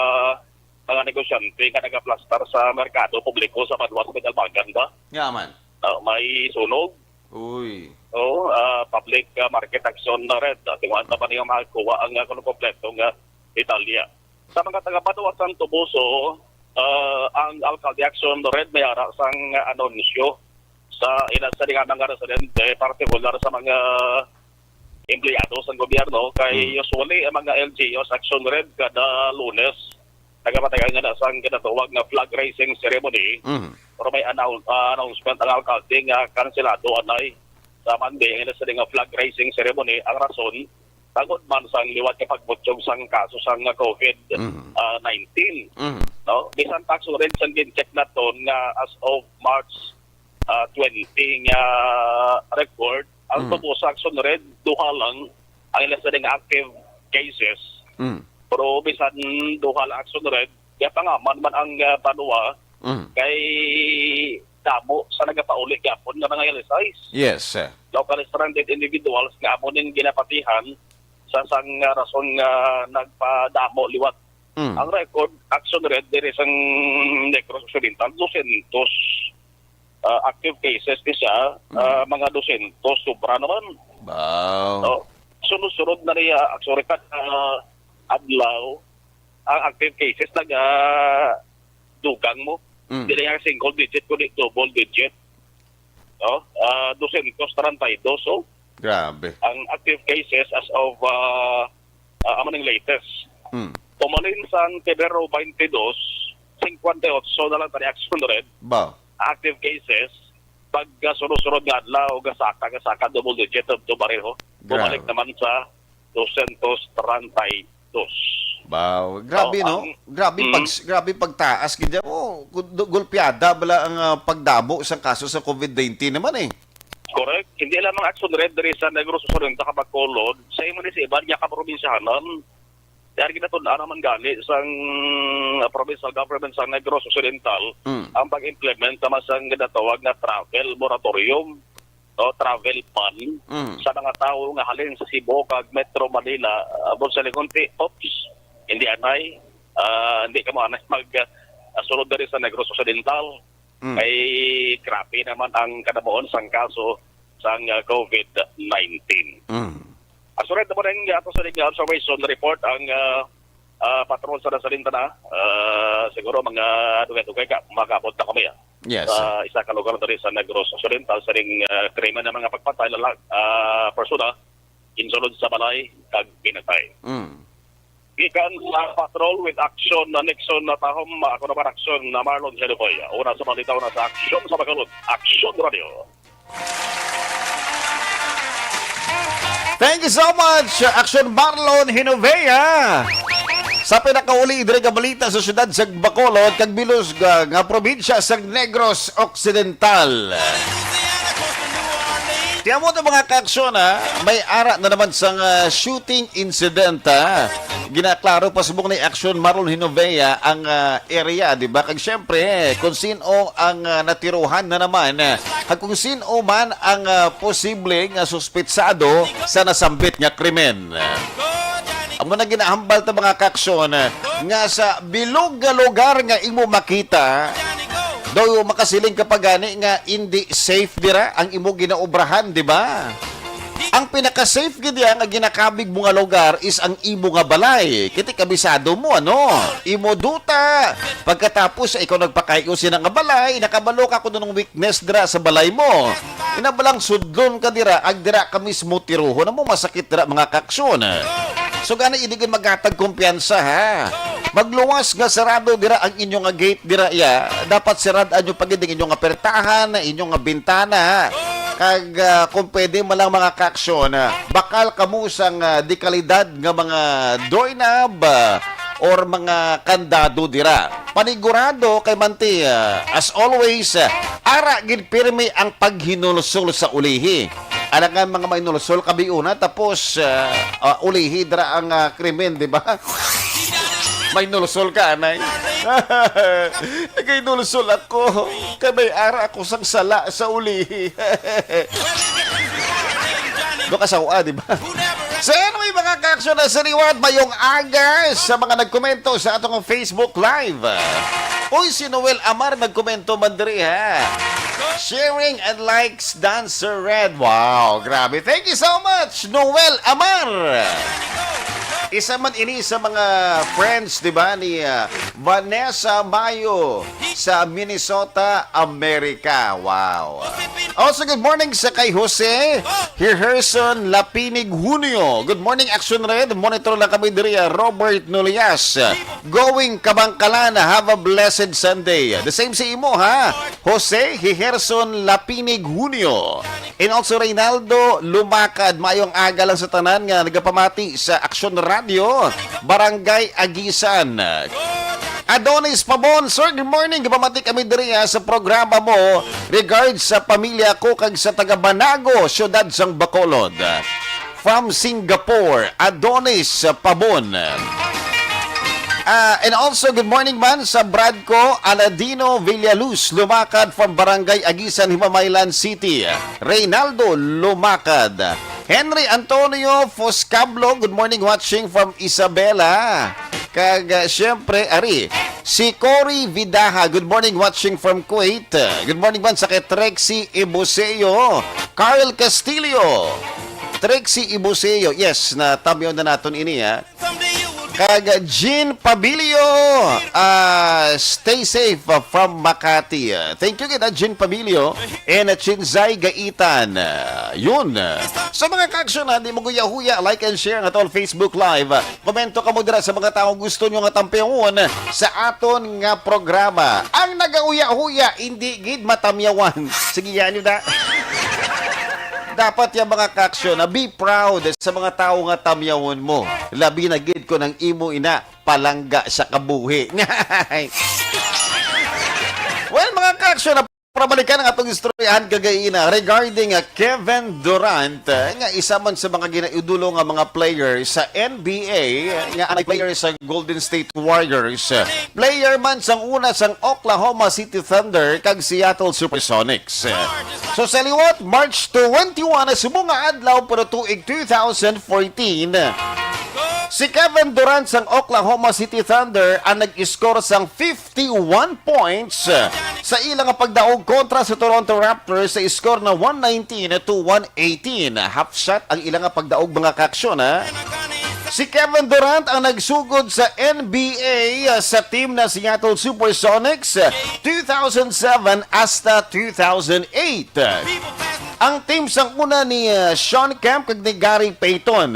mga negosyante nga nagaplastar sa merkado publiko sa Banwa sa Binalbagan ba? Nga man. Ah, may sunog. Uy. Oo, ah, public, ah, market, Action Red. Ah, tinguhaan ta pa niyo makakuha ang, ah, kompleto nga detalye. Sa mga taga Banwa sang Toboso, ah, ang alkalde, Action Red, may ara sang anunsyo sa ila sa mga residente, partikular sa mga empleyado sang gobyerno, kay Mm. usually ang mga L G Us, Action Red, kada Lunes nagapatagan nga na sang ginatawag nga flag raising ceremony, Mm. pero may annou-, ah, announcement ang alkalde nga kanselado anay sa Monday ang ila sila nga flag raising ceremony. Ang rason, tungod man sang liwat nga pagbutyog sang kaso sang COVID, Mm. ah, nineteen, Mm. no? Bisan pa, Action Red, sang gin-check naton nga as of March, ah, twenty nga record, ang Mm. Toboso, Action Red, duha lang ang ila sila nga active cases. Mm. Pero bisan duha lang, Action Red, kaya pangaman man ang, ah, banwa Mm. kay damo sa nagapauli gyapon nga mga L S Is. Yes, sir. Local stranded individuals nga amo ning ginapatihan sa sang, ah, rason nga nagpadamo liwat. Mm. Ang record, Action Red, diri sang Negros Occidental, dosyentos, ah, active cases ni siya, Mm. ah, mga dosyentos, sobra naman. Wow. So, sunod-sunod na niya, actually, kada adlaw, ang active cases naga dugang mo. Mm. Dili nga single digit, kundi double digit. No? Ah, dosyentos treinta y dos, so, Grabe. ang active cases as of, ah, ah, amo ning latest. Mm. Tumalin sang Pebrero twenty-two, cinquenta y ocho na lang tani, Action Red. Ba? Active cases, pag, ah, sunod-sunod nga adlaw, gasaka, gasaka, double digit, to, to baril, ho. Bumalik Grabe. naman sa dosyentos treinta y dos. Wow, grabe, Oh, no? ang Grabe Mm. pag, grabe pagtaas gid. Oh, gu-, du-, gulpiada bala ang, ah, pagdamo sang kaso sa COVID nineteen naman, eh. Correct. Hindi lamang Action Red diri sa Negros Occidental kag Bacolod, sa imo ni sa iban nga kaprobinsyahanan. Kaya ginatun-an naman gani sang, ah, provincial government sa Negros Occidental Mm. ang pag-implement naman sang ginatawag nga travel moratorium o travel ban Mm. sa mga tawo nga halin sa Cebu kag Metro Manila. Ah, Bon Saligonti, oops, hindi anay. Ah, hindi ka mo anay mag, ah, sulod diri sa Negros Occidental. Mm. Kay grabe naman ang kadamuon sang kaso sang, ah, COVID nineteen. Mm. Action Red, mo rin ato sa linya observation report ang, ah, ah, patrol sa nasalin ta na. Ah, siguro mga dugay-dugay ka, makabot na kami, ah. Yes, Sa sir. isa ka lugar diri sa Negros Occidental, sa ring, ah, krimen ng mga pagpatay, lala-, ah, persona, insulod sa balay, kag pinatay. Mm. Gikan sa Patrol with Action na Nixon na Tahom, ako naman Action na Marlon Jenoboy. Una sa balita, una sa Action sa Bacolod. Action Radio. Thank you so much, Action Marlon Hinovea. Sa pinakauli, diri nga balita sa siyudad sa Bacolod, kag bilos nga, nga probinsya sa Negros Occidental. Tiyan mo to, mga kaaksyon, ha? May ara na naman sang, ah, shooting incident, ha? Ginaklaro pa subong ni Aksyon Marlon Hinovea ang, ah, area, di ba? Kag syempre, kung sino ang, ah, natiruhan na naman, ah, kag kung sino man ang, ah, posible nga suspitsado sa nasambit nga krimen. Amo na ginahambal ta, mga kaaksyon, nga sa bilog nga lugar nga imo makita, daw makasiling ka pa gani nga hindi safe dira ang imo ginaobrahan, di ba? Ang pinaka-safe gid diha nga ginakabig mo nga lugar is ang imo nga balay. Kay ti kabisado mo, ano? Imo duta. Pagkatapos, ikaw nagpakaigo sina nga balay, nakabalo ka kung anong weakness dira sa balay mo. Ina ba lang sudlon ka dira, ag dira ka mismo tiruhon, amo masakit dira, mga kaaksyon. So, gani, hindi gid maghatag kumpiyansa, ha? Magluwas nga sarado dira ang inyo nga gate dira, ya. Dapat sirad-an nyo pa gid ang inyo nga pertahan, inyo nga bintana, ha? Kag, ah, kung pwede man lang, mga kaaksyon, ah, bakal kamo sang, ah, dekalidad nga mga doorknob, ah, or mga kandado dira. Panigurado kay manti, ah, as always, ah, ara gid pirmi ang paghinulsol sa ulihi. Alangan mga mainulsol kabiuna, tapos, ah, ah, ulihi dira ang, ah, krimen, di ba? Mainulsol ka, anay? Nagainulsol ako. Kay may ara ako sang sala sa ulihi. Do ka sa ua, di ba? So anyway, mga kaaksyon, na sa liwat, mayong aga sa mga nagkomento sa atong Facebook Live. Uy, si Noel Amar nagkomento man diri, ha. Sharing and likes, Dancer Red. Wow, grabe. Thank you so much, Noel Amar. Isa man ini sa mga friends, di ba, ni, ah, Vanessa Mayo sa Minnesota, America. Wow. Also, good morning sa kay Jose Herson Lapinig Junio. Good morning, Action Red. Monitor lang kami diri, ah, Robert Nolias. Going Kabangkalan, have a blessed Sunday. The same sa imo, ha? Jose Hiherson Lapinig Junio. And also Reynaldo Lumakad, mayong aga lang sa tanan nga nagapamati sa Action Radio, Barangay Agisan. Adonis Pabon, sir, good morning. Gapamati kami diri, ha, sa programa mo. Regards sa pamilya ko kag sa taga Banago, siyudad sang Bacolod. From Singapore, Adonis Pabon. Ah, and also, good morning man sa Brad ko, Aladino Villaluz, Lumakad from Barangay Agisan, Himamaylan City. Reynaldo Lumakad. Henry Antonio Foscablo, good morning, watching from Isabela. Kag, ah, siyempre, ari, si Cory Vidaha, good morning, watching from Kuwait. Good morning man sa kay Trexie Ibuseo, Carl Castillo. Trixie Ibuseo, yes, natamyaw na naton ini, ha. Kag Jean Pabilio, ah, stay safe, ah, from Makati. Thank you kita, Jean Pabilio, and, ah, Chinzay Gaitan. Ah, yun. So, mga kaaksyon, ha, di mo guya-huya, like and share ang atong Facebook Live. Komento kamo dira sa mga tawo gusto nyo nga tampiyawon sa aton nga programa. Ang nagauya-huya, hindi gid matamyawan. Sige, yan yun na. Dapat yung mga kaaksyon na be proud sa mga tawo nga tamyawon mo. Labi na gid ko ng imo ina, palangga sa kabuhi. Well, mga kaaksyon, na para balikan ang atong istoryahan kagaina regarding, ah, Kevin Durant, ah, nga isa man sa mga ginaidulo nga mga player sa N B A, nga ang player sa Golden State Warriors, ah, player man sang una sang Oklahoma City Thunder kag Seattle Supersonics. So sa liwat, March twenty-one, subong nga adlaw pero tuig two thousand fourteen, si Kevin Durant sang Oklahoma City Thunder ang nag-score sang fifty-one points sa ila nga pagdaog kontra sa Toronto Raptors sa score na one nineteen to one eighteen. Half shot ang ila nga pagdaog, mga kaaksyon, ha? Si Kevin Durant ang nagsugod sa N B A sa team na Seattle Supersonics two thousand seven hasta two thousand eight. Ang team sang una ni, uh, Shawn Kemp kag ni Gary Payton.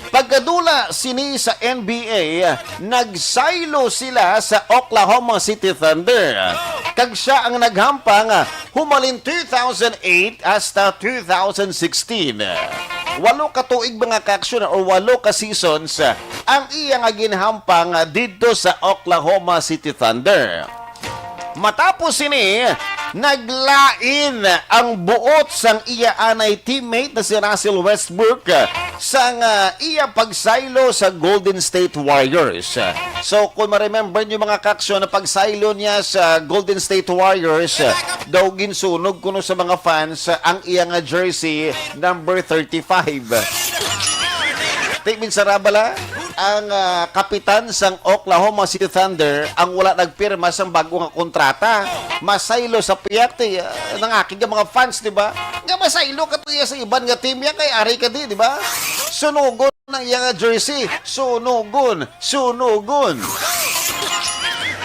Pagkadula sini sa N B A, nagsaylo sila sa Oklahoma City Thunder. Kag siya ang naghampang, uh, humalin two thousand eight hasta two thousand sixteen. Walo ka tuig, mga kaaksyon, o walo ka seasons, uh, ang iya nga ginhampang, uh, didto sa Oklahoma City Thunder. Matapos sini, naglain ang buot sang iya anay teammate na si Russell Westbrook, ah, sang, ah, iya pagsaylo sa Golden State Warriors. So, kung ma-remember nyo, mga kaaksyon, na pagsaylo niya sa Golden State Warriors, ah, daw ginsunog kuno sa mga fans, ah, ang iya nga jersey number thirty-five. Ti, minsara bala ang, ah, kapitan sang Oklahoma City Thunder ang wala nagpirma sang bago nga kontrata. Masaylo sa piyak, ti, ah, nangakig ang mga fans, di ba? Nga masaylo ka tuya sa iban nga team, yan kay ari ka di, di ba? Sunugon ang iya nga jersey. Sunugon. Sunugon.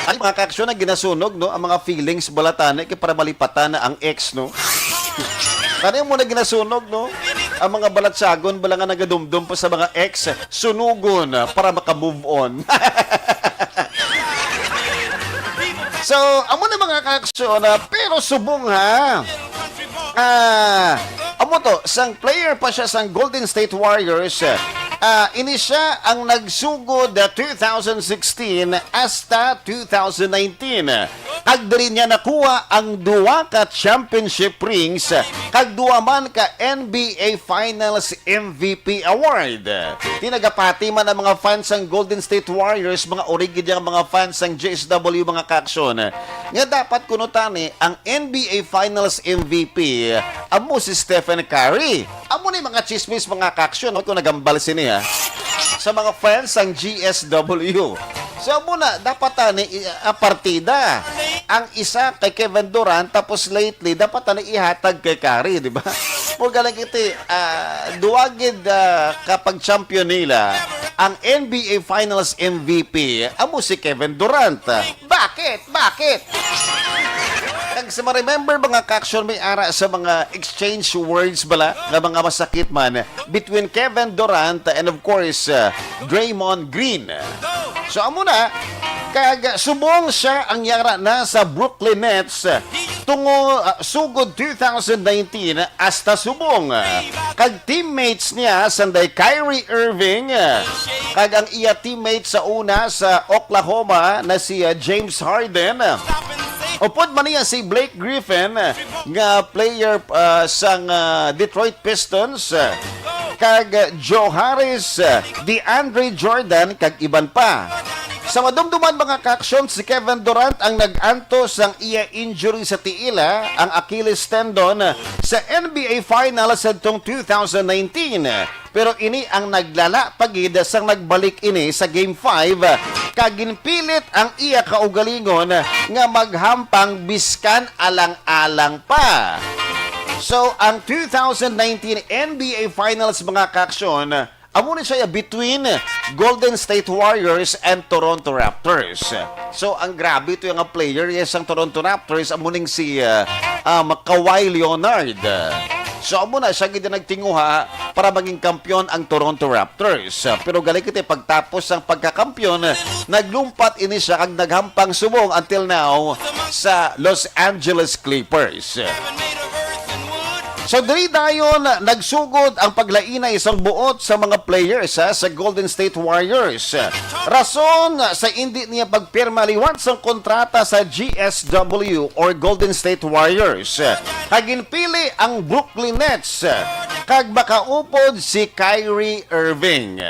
Ay, mga kaaksyon, na ginasunog, no? Ang mga feelings, bala tani, kay para malipatan na ang ex, no? Tani mo na ginasunog, no? Ang mga balatsagon, bala nga nagadumdum pa sa mga ex, sunugon, ah, para maka-move on. So, amo na, mga kaaksyon, ah, pero subong, ha? Ah, amo to, sang player pa siya sang Golden State Warriors, ah, ini siya ang nagsugod, ah, two thousand sixteen hasta two thousand nineteen. Kag diri niya nakuha ang duha ka championship rings, kag duha man ka N B A Finals M V P award. Ti, nagapati man ang mga fans sang Golden State Warriors, mga origid ang mga fans sang G S W, mga kaaksyon, nga dapat kuno tani ang N B A Finals M V P amo si Stephen Curry. Amo ni mga chismis, mga kaaksyon, kung nagambal sini, ha, sa mga fans sang G S W. So, amo na, dapat tani, i-, ah, partida. Ang isa kay Kevin Durant, tapos lately, dapat tani ihatag kay Curry, di ba? Mo galing iti, ah, duwagid, ah, kapag champion nila, ang N B A Finals M V P, amo si Kevin Durant. Bakit? Bakit? Kag sa ma-remember, mga kaaksyon, may ara sa mga exchange words bala nga mga masakit man between Kevin Durant and, of course, uh, Draymond Green. So, amo na, kag subong siya ang yara na sa Brooklyn Nets tungo, uh, sugod two thousand nineteen hasta subong. Kag teammates niya sanday Kyrie Irving, kag ang iya teammate sa una sa Oklahoma na si, uh, James Harden. Upod man niya si Blake Griffin, nga player, ah, sang, ah, Detroit Pistons, ah, kag Joe Harris, ah, DeAndre Jordan, kag iban pa. Sa madumduman, mga kaaksyon, si Kevin Durant ang nag-antos sang iya injury sa tiil, ah, ang Achilles tendon, ah, sa N B A Finals sadtong two thousand nineteen. Pero ini ang naglala pa gid sang nagbalik ini sa Game five, kag ginpilit ang iya kaugalingon nga maghampang biskan alang-alang pa. So, ang two thousand nineteen N B A Finals, mga kaaksyon, amo ni siya between Golden State Warriors and Toronto Raptors. So, ang grabe to nga player, yes, ang Toronto Raptors, amo ning si, uh, um, Kawhi Leonard. So, amo na siya gid ang nagtinguha para maging kampiyon ang Toronto Raptors. Pero gali kita, pagtapos sang pagkakampiyon, naglumpat ini siya kag naghampang subong until now sa Los Angeles Clippers. So, diri dayon nagsugod ang paglainay sang buot sa mga players, ha, sa Golden State Warriors. Rason sa indi niya pagpirma liwat sang kontrata sa G S W or Golden State Warriors. Kag ginpili ang Brooklyn Nets, kag makaupod si Kyrie Irving.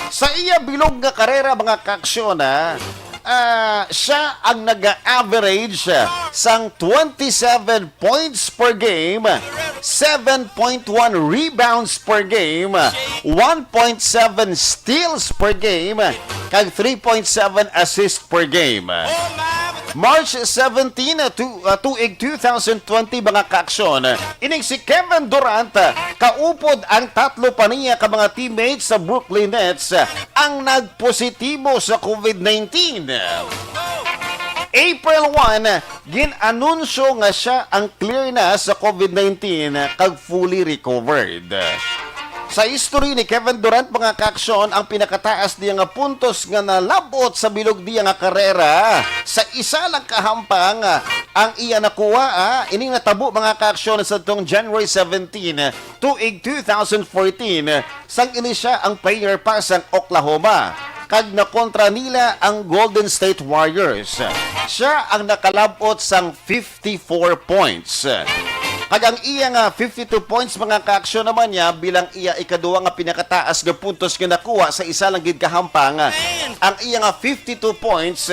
Sa iya bilog nga karera, mga kaaksyon, ah, siya ang nag-average sang twenty-seven points per game, seven point one rebounds per game, one point seven steals per game, kag three point seven assists per game. March seventeen, uh, tu-, uh, tuig two thousand twenty, mga kaaksyon, ining si Kevin Durant, uh, kaupod ang tatlo pa niya ka mga teammates sa Brooklyn Nets, uh, ang nagpositibo sa COVID nineteen. April one, gin-anunsyo nga siya ang clear na sa COVID nineteen kag fully recovered. Sa history ni Kevin Durant, mga kaaksyon, ang pinakataas niya nga puntos nga nalab-ot sa bilog niya nga karera sa isa lang ka hampang ang iya nakuha, ah. Ining natabo, mga kaaksyon, sa tong January seventeen, tuig two thousand fourteen, sang ini siya ang player pa sang Oklahoma. kag nakontra nila ang Golden State Warriors. Siya ang nakalab-ot sang fifty-four points. Kag ang iya nga fifty-two points, mga kaaksyon, naman niya bilang iya ikaduwa nga pinakataas nga puntos nga nakuha sa isa lang gid ka hampang. Ang iya nga fifty-two points,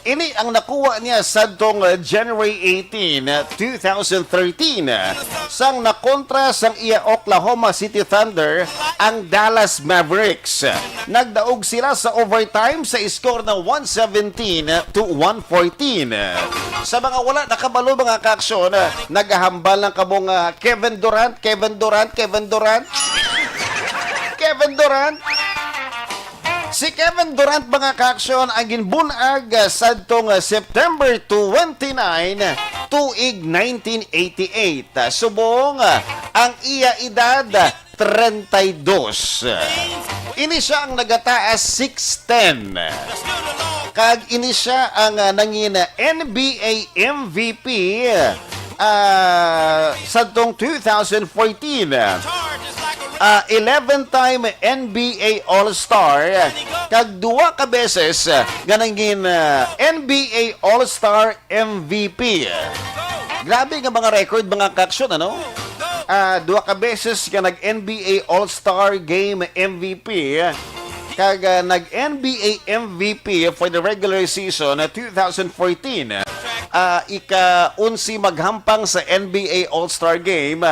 ini ang nakuha niya sadtong, uh, January eighteen, uh, two thousand thirteen, uh, sang nakontra sang iya Oklahoma City Thunder ang Dallas Mavericks. Nagdaog sila sa overtime sa score na one seventeen to one fourteen. Sa mga wala nakabalo, mga kaaksyon, nagahambal lang kamo nga Kevin Durant, Kevin Durant, Kevin Durant, Kevin Durant. Si Kevin Durant, mga kaaksyon, ang ginbun-ag, ah, sadtong, ah, September twenty-nine, tuig nineteen eighty-eight. Ah, subong, ah, ang iya edad, ah, treinta y dos. Ini siya ang nagataas six ten. Kag ini siya ang, ah, nangin N B A M V P, ah, sadtong two thousand fourteen. Ah, eleven-time N B A All-Star, kag duha ka beses, ah, nga nangin, ah, N B A All-Star M V P. Grabe nga mga record, mga kaaksyon, ano? Ah, duha ka beses nga nag-N B A All-Star Game M V P, kag, ah, nag-N B A M V P for the regular season, ah, two thousand fourteen. Ah, ika-onse maghampang sa N B A All-Star Game.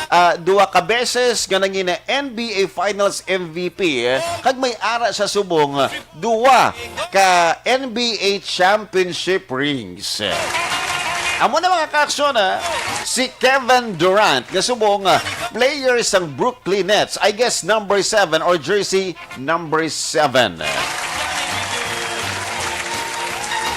Ah, duha ka beses nga nangin N B A Finals M V P, kag may ara sa subong duha ka N B A championship rings. Amo na, mga kaaksyon, ha, si Kevin Durant, nga subong, ah, player sang Brooklyn Nets. I guess number seven or jersey number seven.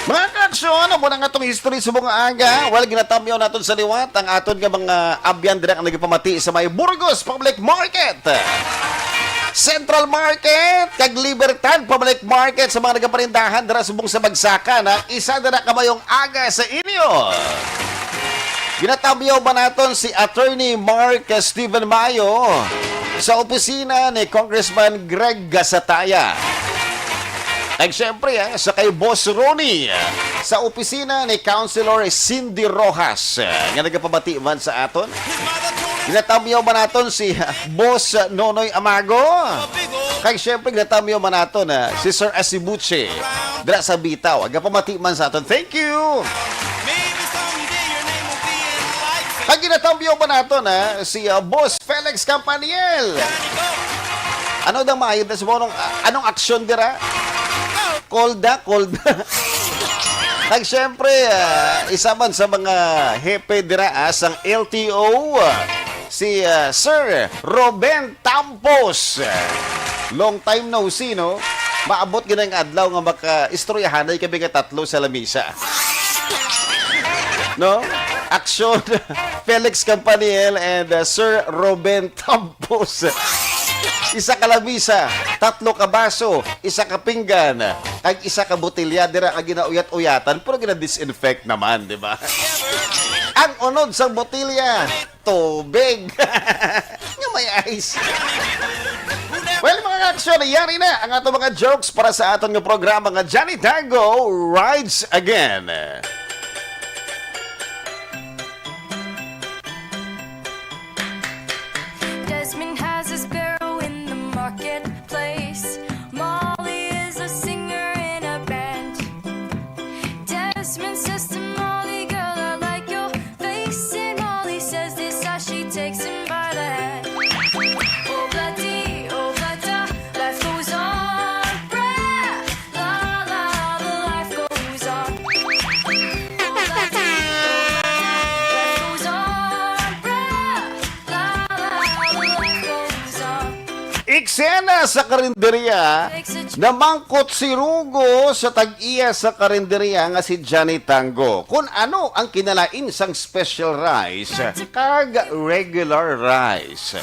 Mga kaaksyon, amo na nga tong history subong nga aga. Well, ginatamyaw naton sa liwat ang aton nga mga abyan dira nga nagapamati sa may Burgos Public Market, Central Market, kag Libertad Public Market. Sa mga nagaparindahan dira subong sa bagsakan, ha, isa dira ka mayong aga sa inyo. Ginatamyaw ba naton si Attorney Mark Steven Mayo sa opisina ni Congressman Greg Gasataya? Kag siyempre, ah, sa kay Boss Ronnie, ah, sa opisina ni Councilor Cindy Rojas, ah, nga nagapamati man sa aton. Ginatamyaw ba naton si, ah, Boss Nonoy Amago? Kag siyempre, ginatamyaw man naton, ah, si Sir Asibuche dira sa Bitaw. Gapamati man sa aton. Thank you! Kag ginatamyaw ba naton, ah, si, ah, Boss Felix Campaniel? Ano daw maayo na sa mo? Anong, ah, anong aksyon dira? Cold na, cold na. Kag siyempre, ah, isa man sa mga hepe dira, ah, sang L T O, ah, si, ah, Sir Ruben Tampos. Long time no see, no? Maabot gid ang adlaw nga makaistoryahanay kami nga tatlo sa lamisa. No? Aksyon, Felix Campaniel and, uh, Sir Ruben Tampos. Isa ka lamisa, tatlo ka baso, isa ka pinggan, kag isa ka botelya dira nga ginauyat-uyatan, pero gina-disinfect naman, di ba? Ang unod sa botelya, tubig. Nga may ice. Well, mga kaaksyon, yari na ang ato mga jokes para sa aton nga programa nga Johnny Tango Rides Again. Desmond has a sparrow in the marketplace. Molly is a singer in a band. Desmond says to Molly, "Girl, I like your face." And Molly says this as she takes him by the hand. Oh, bloody, oh, bloody, life goes on. Brah, la, la, the life goes on. Oh, bloody, oh, bloody, life goes on. Brah, la, la, the life goes on. Eksena sa karinderya, namangkot si Rugo sa tag-iya sa karinderya nga si Johnny Tango kun ano ang kinalain sang special rice kag regular rice.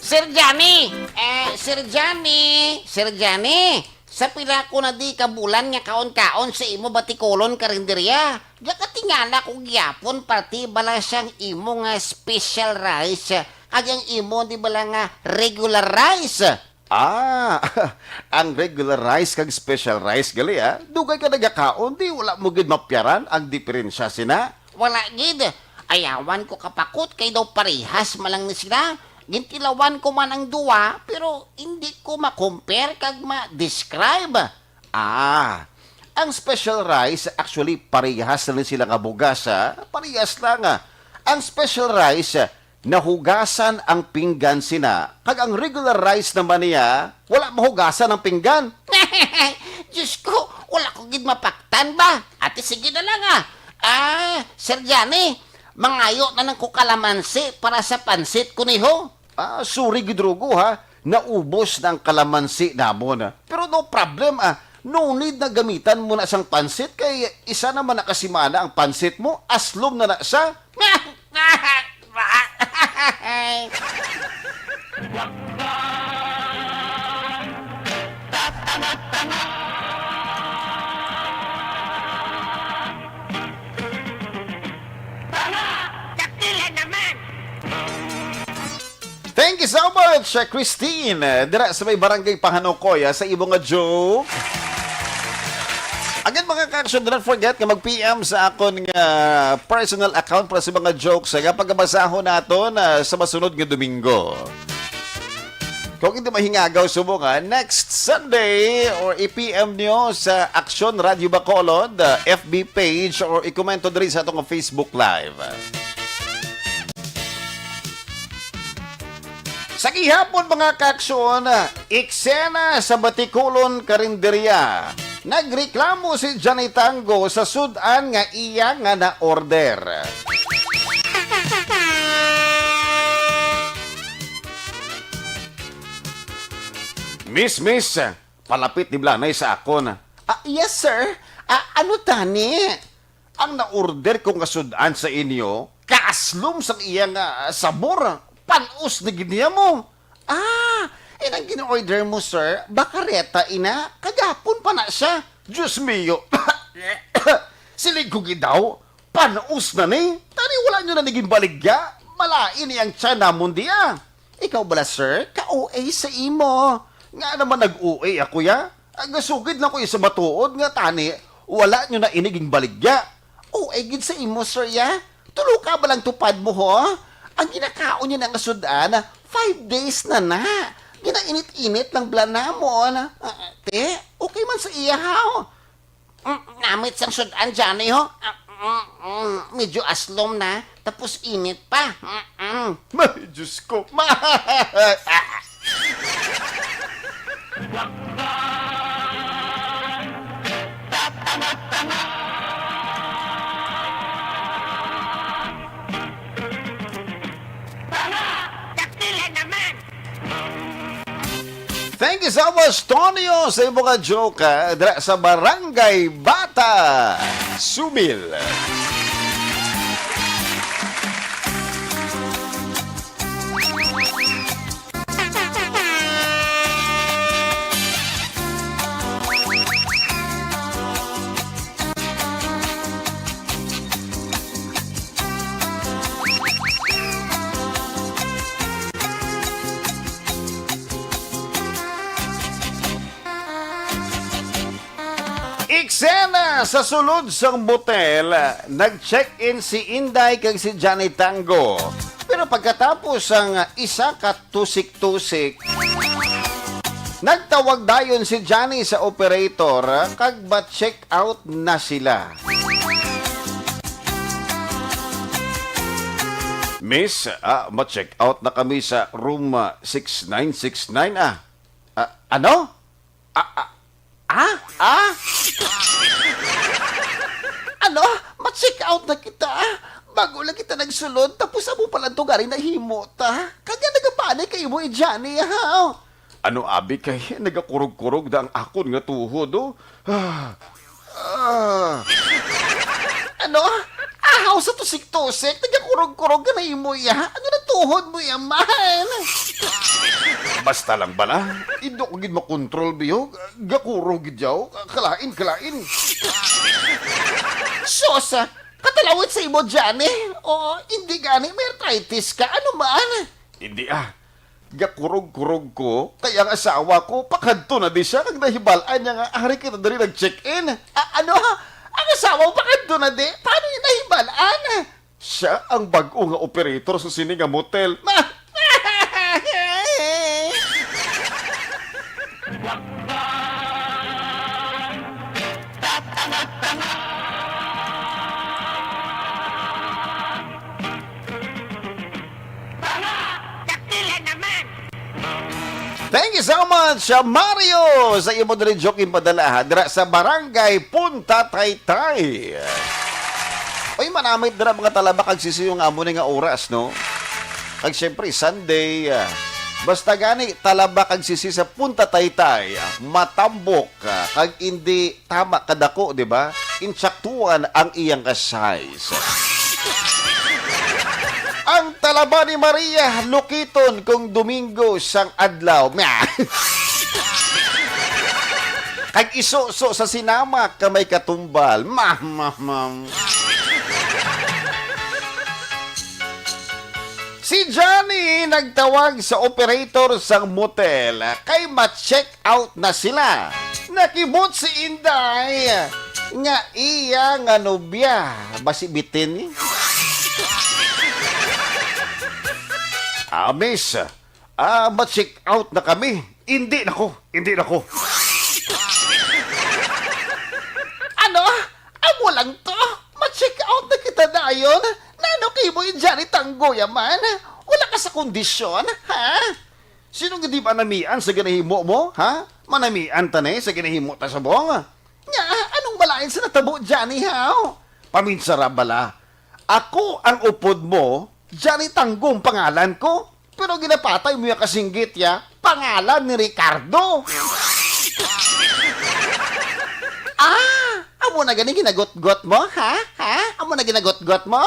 Sir Johnny! Eh, Sir Johnny! Sir Johnny! Sa pila ko na di ka bulan nga kaon-kaon sa imo batikolon karinderya, gakatingala ko gyapon parti bala sang imo nga special rice, kag ang imo di bala nga regular rice. Ah, ang regular rice kag special rice gali, ah. Dugay ka nagakaon, di wala mo gid mapiyaran ang diferensya sina? Wala gid. Ayawan ko kapakot kay daw parehas man lang ni sila. Gintilawan ko man ang duwa, pero hindi ko ma-compare kag ma-describe. Ah, ang special rice, actually, parehas na ni sila nga bugas, ah. Parehas lang, ah. Ang special rice, nahugasan ang pinggan sina, kag ang regular rice naman niya, wala mahugasan ang pinggan. Diyos ko, wala ko gid mapaktan ba? Ate, sige na lang, ah. Ah, Sir Johnny, mangayo na lang ko kalamansi para sa pansit ko niho. Ah, sorry gid, Rugo, ha. Naubos na ang kalamansi namon. Pero no problem, ah. No need na gamitan mo na sang pansit kay isa naman na kasimana ang pansit mo. Aslom na na siya. Thank you so much, uh, Christine, uh, dira sa may Barangay Pahanukoy, ah, sa imo nga joke. Again, mga ka-action, do not forget nga mag-P M sa akon nga personal account para sa mga jokes nga pagabasahon naton, ah, sa masunod nga Domingo. Kung hindi mahingagaw, subong, ah, next Sunday or i-P M nyo sa Action Radio Bacolod, ah, F B page or ikomento diri sa atong Facebook Live. Sa gihapon, mga ka-action, eksena sa Batikulon Karinderya. Nagreklamo si Johnny Tango sa sud-an nga iya nga na-order. Miss, miss, palapit ni Blanay sa akon. Ah, yes, sir. Ah, ano tani? Ang na-order ko nga sud-an sa inyo, kaaslom sang iya nga sabor, pan-os na gid niya mo. Ah, inang gin-order mo, sir, bakareta ina, kagapon pa na siya. Diyos mio. Siling ko gid daw, pan-os na ni. Tani wala nyo na ni ginbaligya. Malain ni ang tiyan namon diya. Ikaw bala, sir, ka-O A sa imo. Nga naman nag-O A ako, ya? Ang gasugid na ko sa matuod nga tani, wala nyo na ini ginbaligya. O A gid sa imo, sir, ya? Tulo ka ba lang tupad mo, ho? Ang ginakaon niya na nga sud-an, five days na na. Ginainit-init lang bala namon. Ah, te, okay man sa iya, ha? Mm, namit sang sud-an, Johnny, ho? Ah, mm, mm, medyo aslom na, tapos init pa. Mm, mm. May Diyos ko. Ma- Thank you so much, Tonio, sa imo nga joke, ah, dira sa Barangay Bata, Subil. Eksena sa sulod sang motel, nag-check-in si Inday kag si Johnny Tango. Pero pagkatapos sang isa ka tusik-tusik, nagtawag dayon si Johnny sa operator kag ma-check out na sila. Miss, ah, ma-check out na kami sa room, ah, six nine six nine, ah. Ah, ano? Ah, ah, ah? Ah? Ano? Ma-check out na kita? Bago lang kita nagsulod, tapos amo pala to gari nahimo ta. Kanya nagapani kay mo, eh, Johnny, ha? Ano, abi, kay nagakurog-kurog na ang akon nga tuhod, oh. Ah. Ah. Ano? Ahaw sa tusik-tusik, nagakurog-kurog ka na imo, ya. Ano na tuhod mo, ya, man? Basta lang bala, indo ko gid makontrol, biyog. Gakurog gid yaw. Kalain, kalain. Sus, ah, katalawit sa imo, Johnny. Oo, hindi gani, may arthritis ka. Ano man? Hindi, ah. Gakurog-kurog ko, kay ang asawa ko, pakadto na di siya, kag nahibal-an niya nga, ari kita diri nag-check-in. A-, ano? Ang asawa mo, pakadto na di? Paano niya nahibal-an? Siya ang bag-o nga operator sa sini nga motel. Ma-, Thank you so much, uh, Mario, sa imo diri joke impadala, ha, dira sa Barangay Punta Taytay. Uy, manamit dira mga talaba kag sisiyo nga amo ni nga oras, no? Kag siyempre, Sunday, ah, basta gani, talaba kag sisi sa Punta Taytay, ah, matambok, ah, kag indi tama kadako, di ba? Insaktuan ang iyang ka-size. Ang talaba ni Maria, lukiton kung Domingo sang adlaw. Mya! Kag isuso sa sinamak ka may katumbal. Mah, mah, mah. Si Johnny nagtawag sa operator sang motel kay ma-check out na sila. Nakibot si Inday nga iya nga nobya. Basi bitin ni. Ah, miss, ah, ma-check out na kami. Hindi na ko, hindi na ko. Ano? Amo lang to? Ma-check out na kita dayon? Nano kay mo, Johnny, tanggoya man? Wala ka sa kondisyon, ha? Sino nga di manamian sa ginahimo mo, ha? Manamian ta ni sa ginahimo ta subong. Nya, anong malain sa natabo, Johnny, haw? Paminsara bala. Ako ang upod mo, Johnny Tanggong pangalan ko. Pero ginapatay mo ya kasinggit ya, pangalan ni Ricardo. Ah, amo na gani ginagutgot mo, ha? Ha? Amo na ginagutgot mo?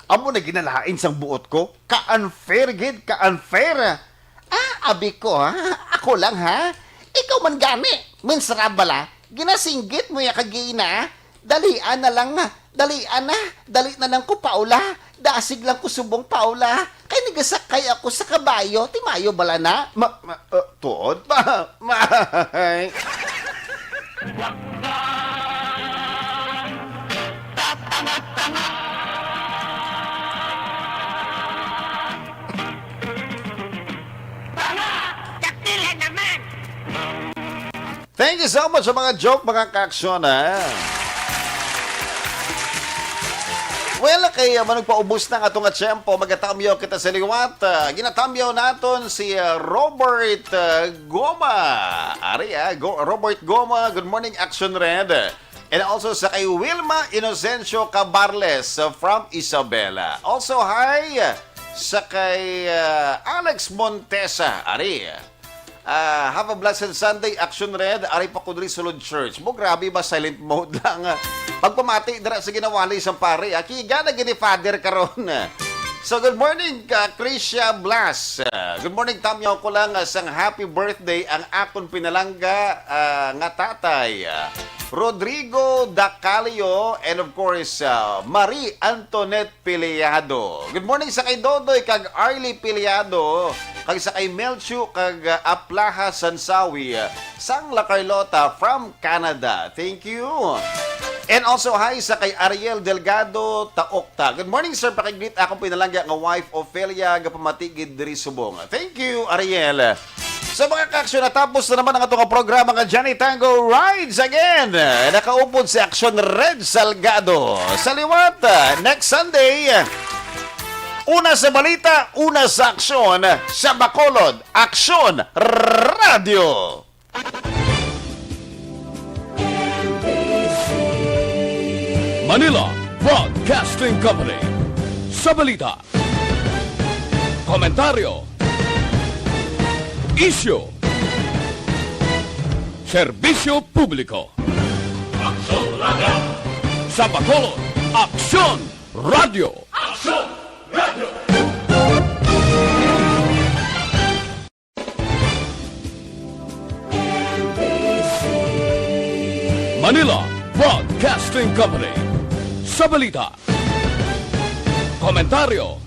Amo na ginalain sang buot ko. Ka-unfair gid, ka-unfair. Ah, abi ko, ha? Ako lang, ha? Ikaw man gani, minsara bala. Ginasinggit mo ya kagina. Dalian na lang, ha? Dalian na. Dali na lang ko, Paula. Dasig lang ko subong, Paula. Kay nagasakay ako sa kabayo. Timayo bala na? Ma, ma, uh, tuod pa. Mahay. Tanga! Dakila naman! Thank you so much sa mga joke, mga kaaksyon, ha? Well, kay, uh, manugpaubos na ang ato nga tiyempo, magatamyaw kita sa liwat. Uh, ginatamyaw naton si, uh, Robert, uh, Goma. Ari, ah, Go-, Robert Goma, good morning, Action Red. And also sa kay Wilma Inocencio Cabarles, uh, from Isabela. Also, hi, uh, sa kay, uh, Alex Montesa. Ari, uh, have a blessed Sunday, Action Red. Ari pa ko diri sulod church. Mo, grabe ba, silent mode lang, uh, pagpamati dira sa ginawali sa pare, ah. Kiga na gini, Father, karon. So, good morning, uh, Krisha Blas. Uh, good morning, tamyaw ko lang, uh, sang happy birthday ang akon pinalangga, uh, nga tatay. Uh, Rodrigo Dacalio, and of course, uh, Marie Antoinette Piliado. Good morning sa kay Dodoy kag Arlie Piliado, kag sa kay Melchu kag, uh, Aplaha Sansawi, uh, sang La Carlota from Canada. Thank you. And also, hi sa kay Ariel Delgado Taokta. Good morning, sir. Pakigreet akong pinalangga nga wife, Ofelia, gapamati gid diri subong. Thank you, Ariel. So, mga kaaksyon, natapos na naman ang ato nga programa nga Johnny Tango Rides Again. Nakaupod si Aksyon Red Salgado. Sa liwat, next Sunday, una sa balita, una sa aksyon, sa Bacolod, Aksyon Radio. Manila Broadcasting Company. Sa balita, komentaryo, isyu, serbisyo publiko. Aksyon Radio. Sa Bacolod, Aksyon Radio. Aksyon Radio. Manila Broadcasting Company. Sa balita, komentaryo,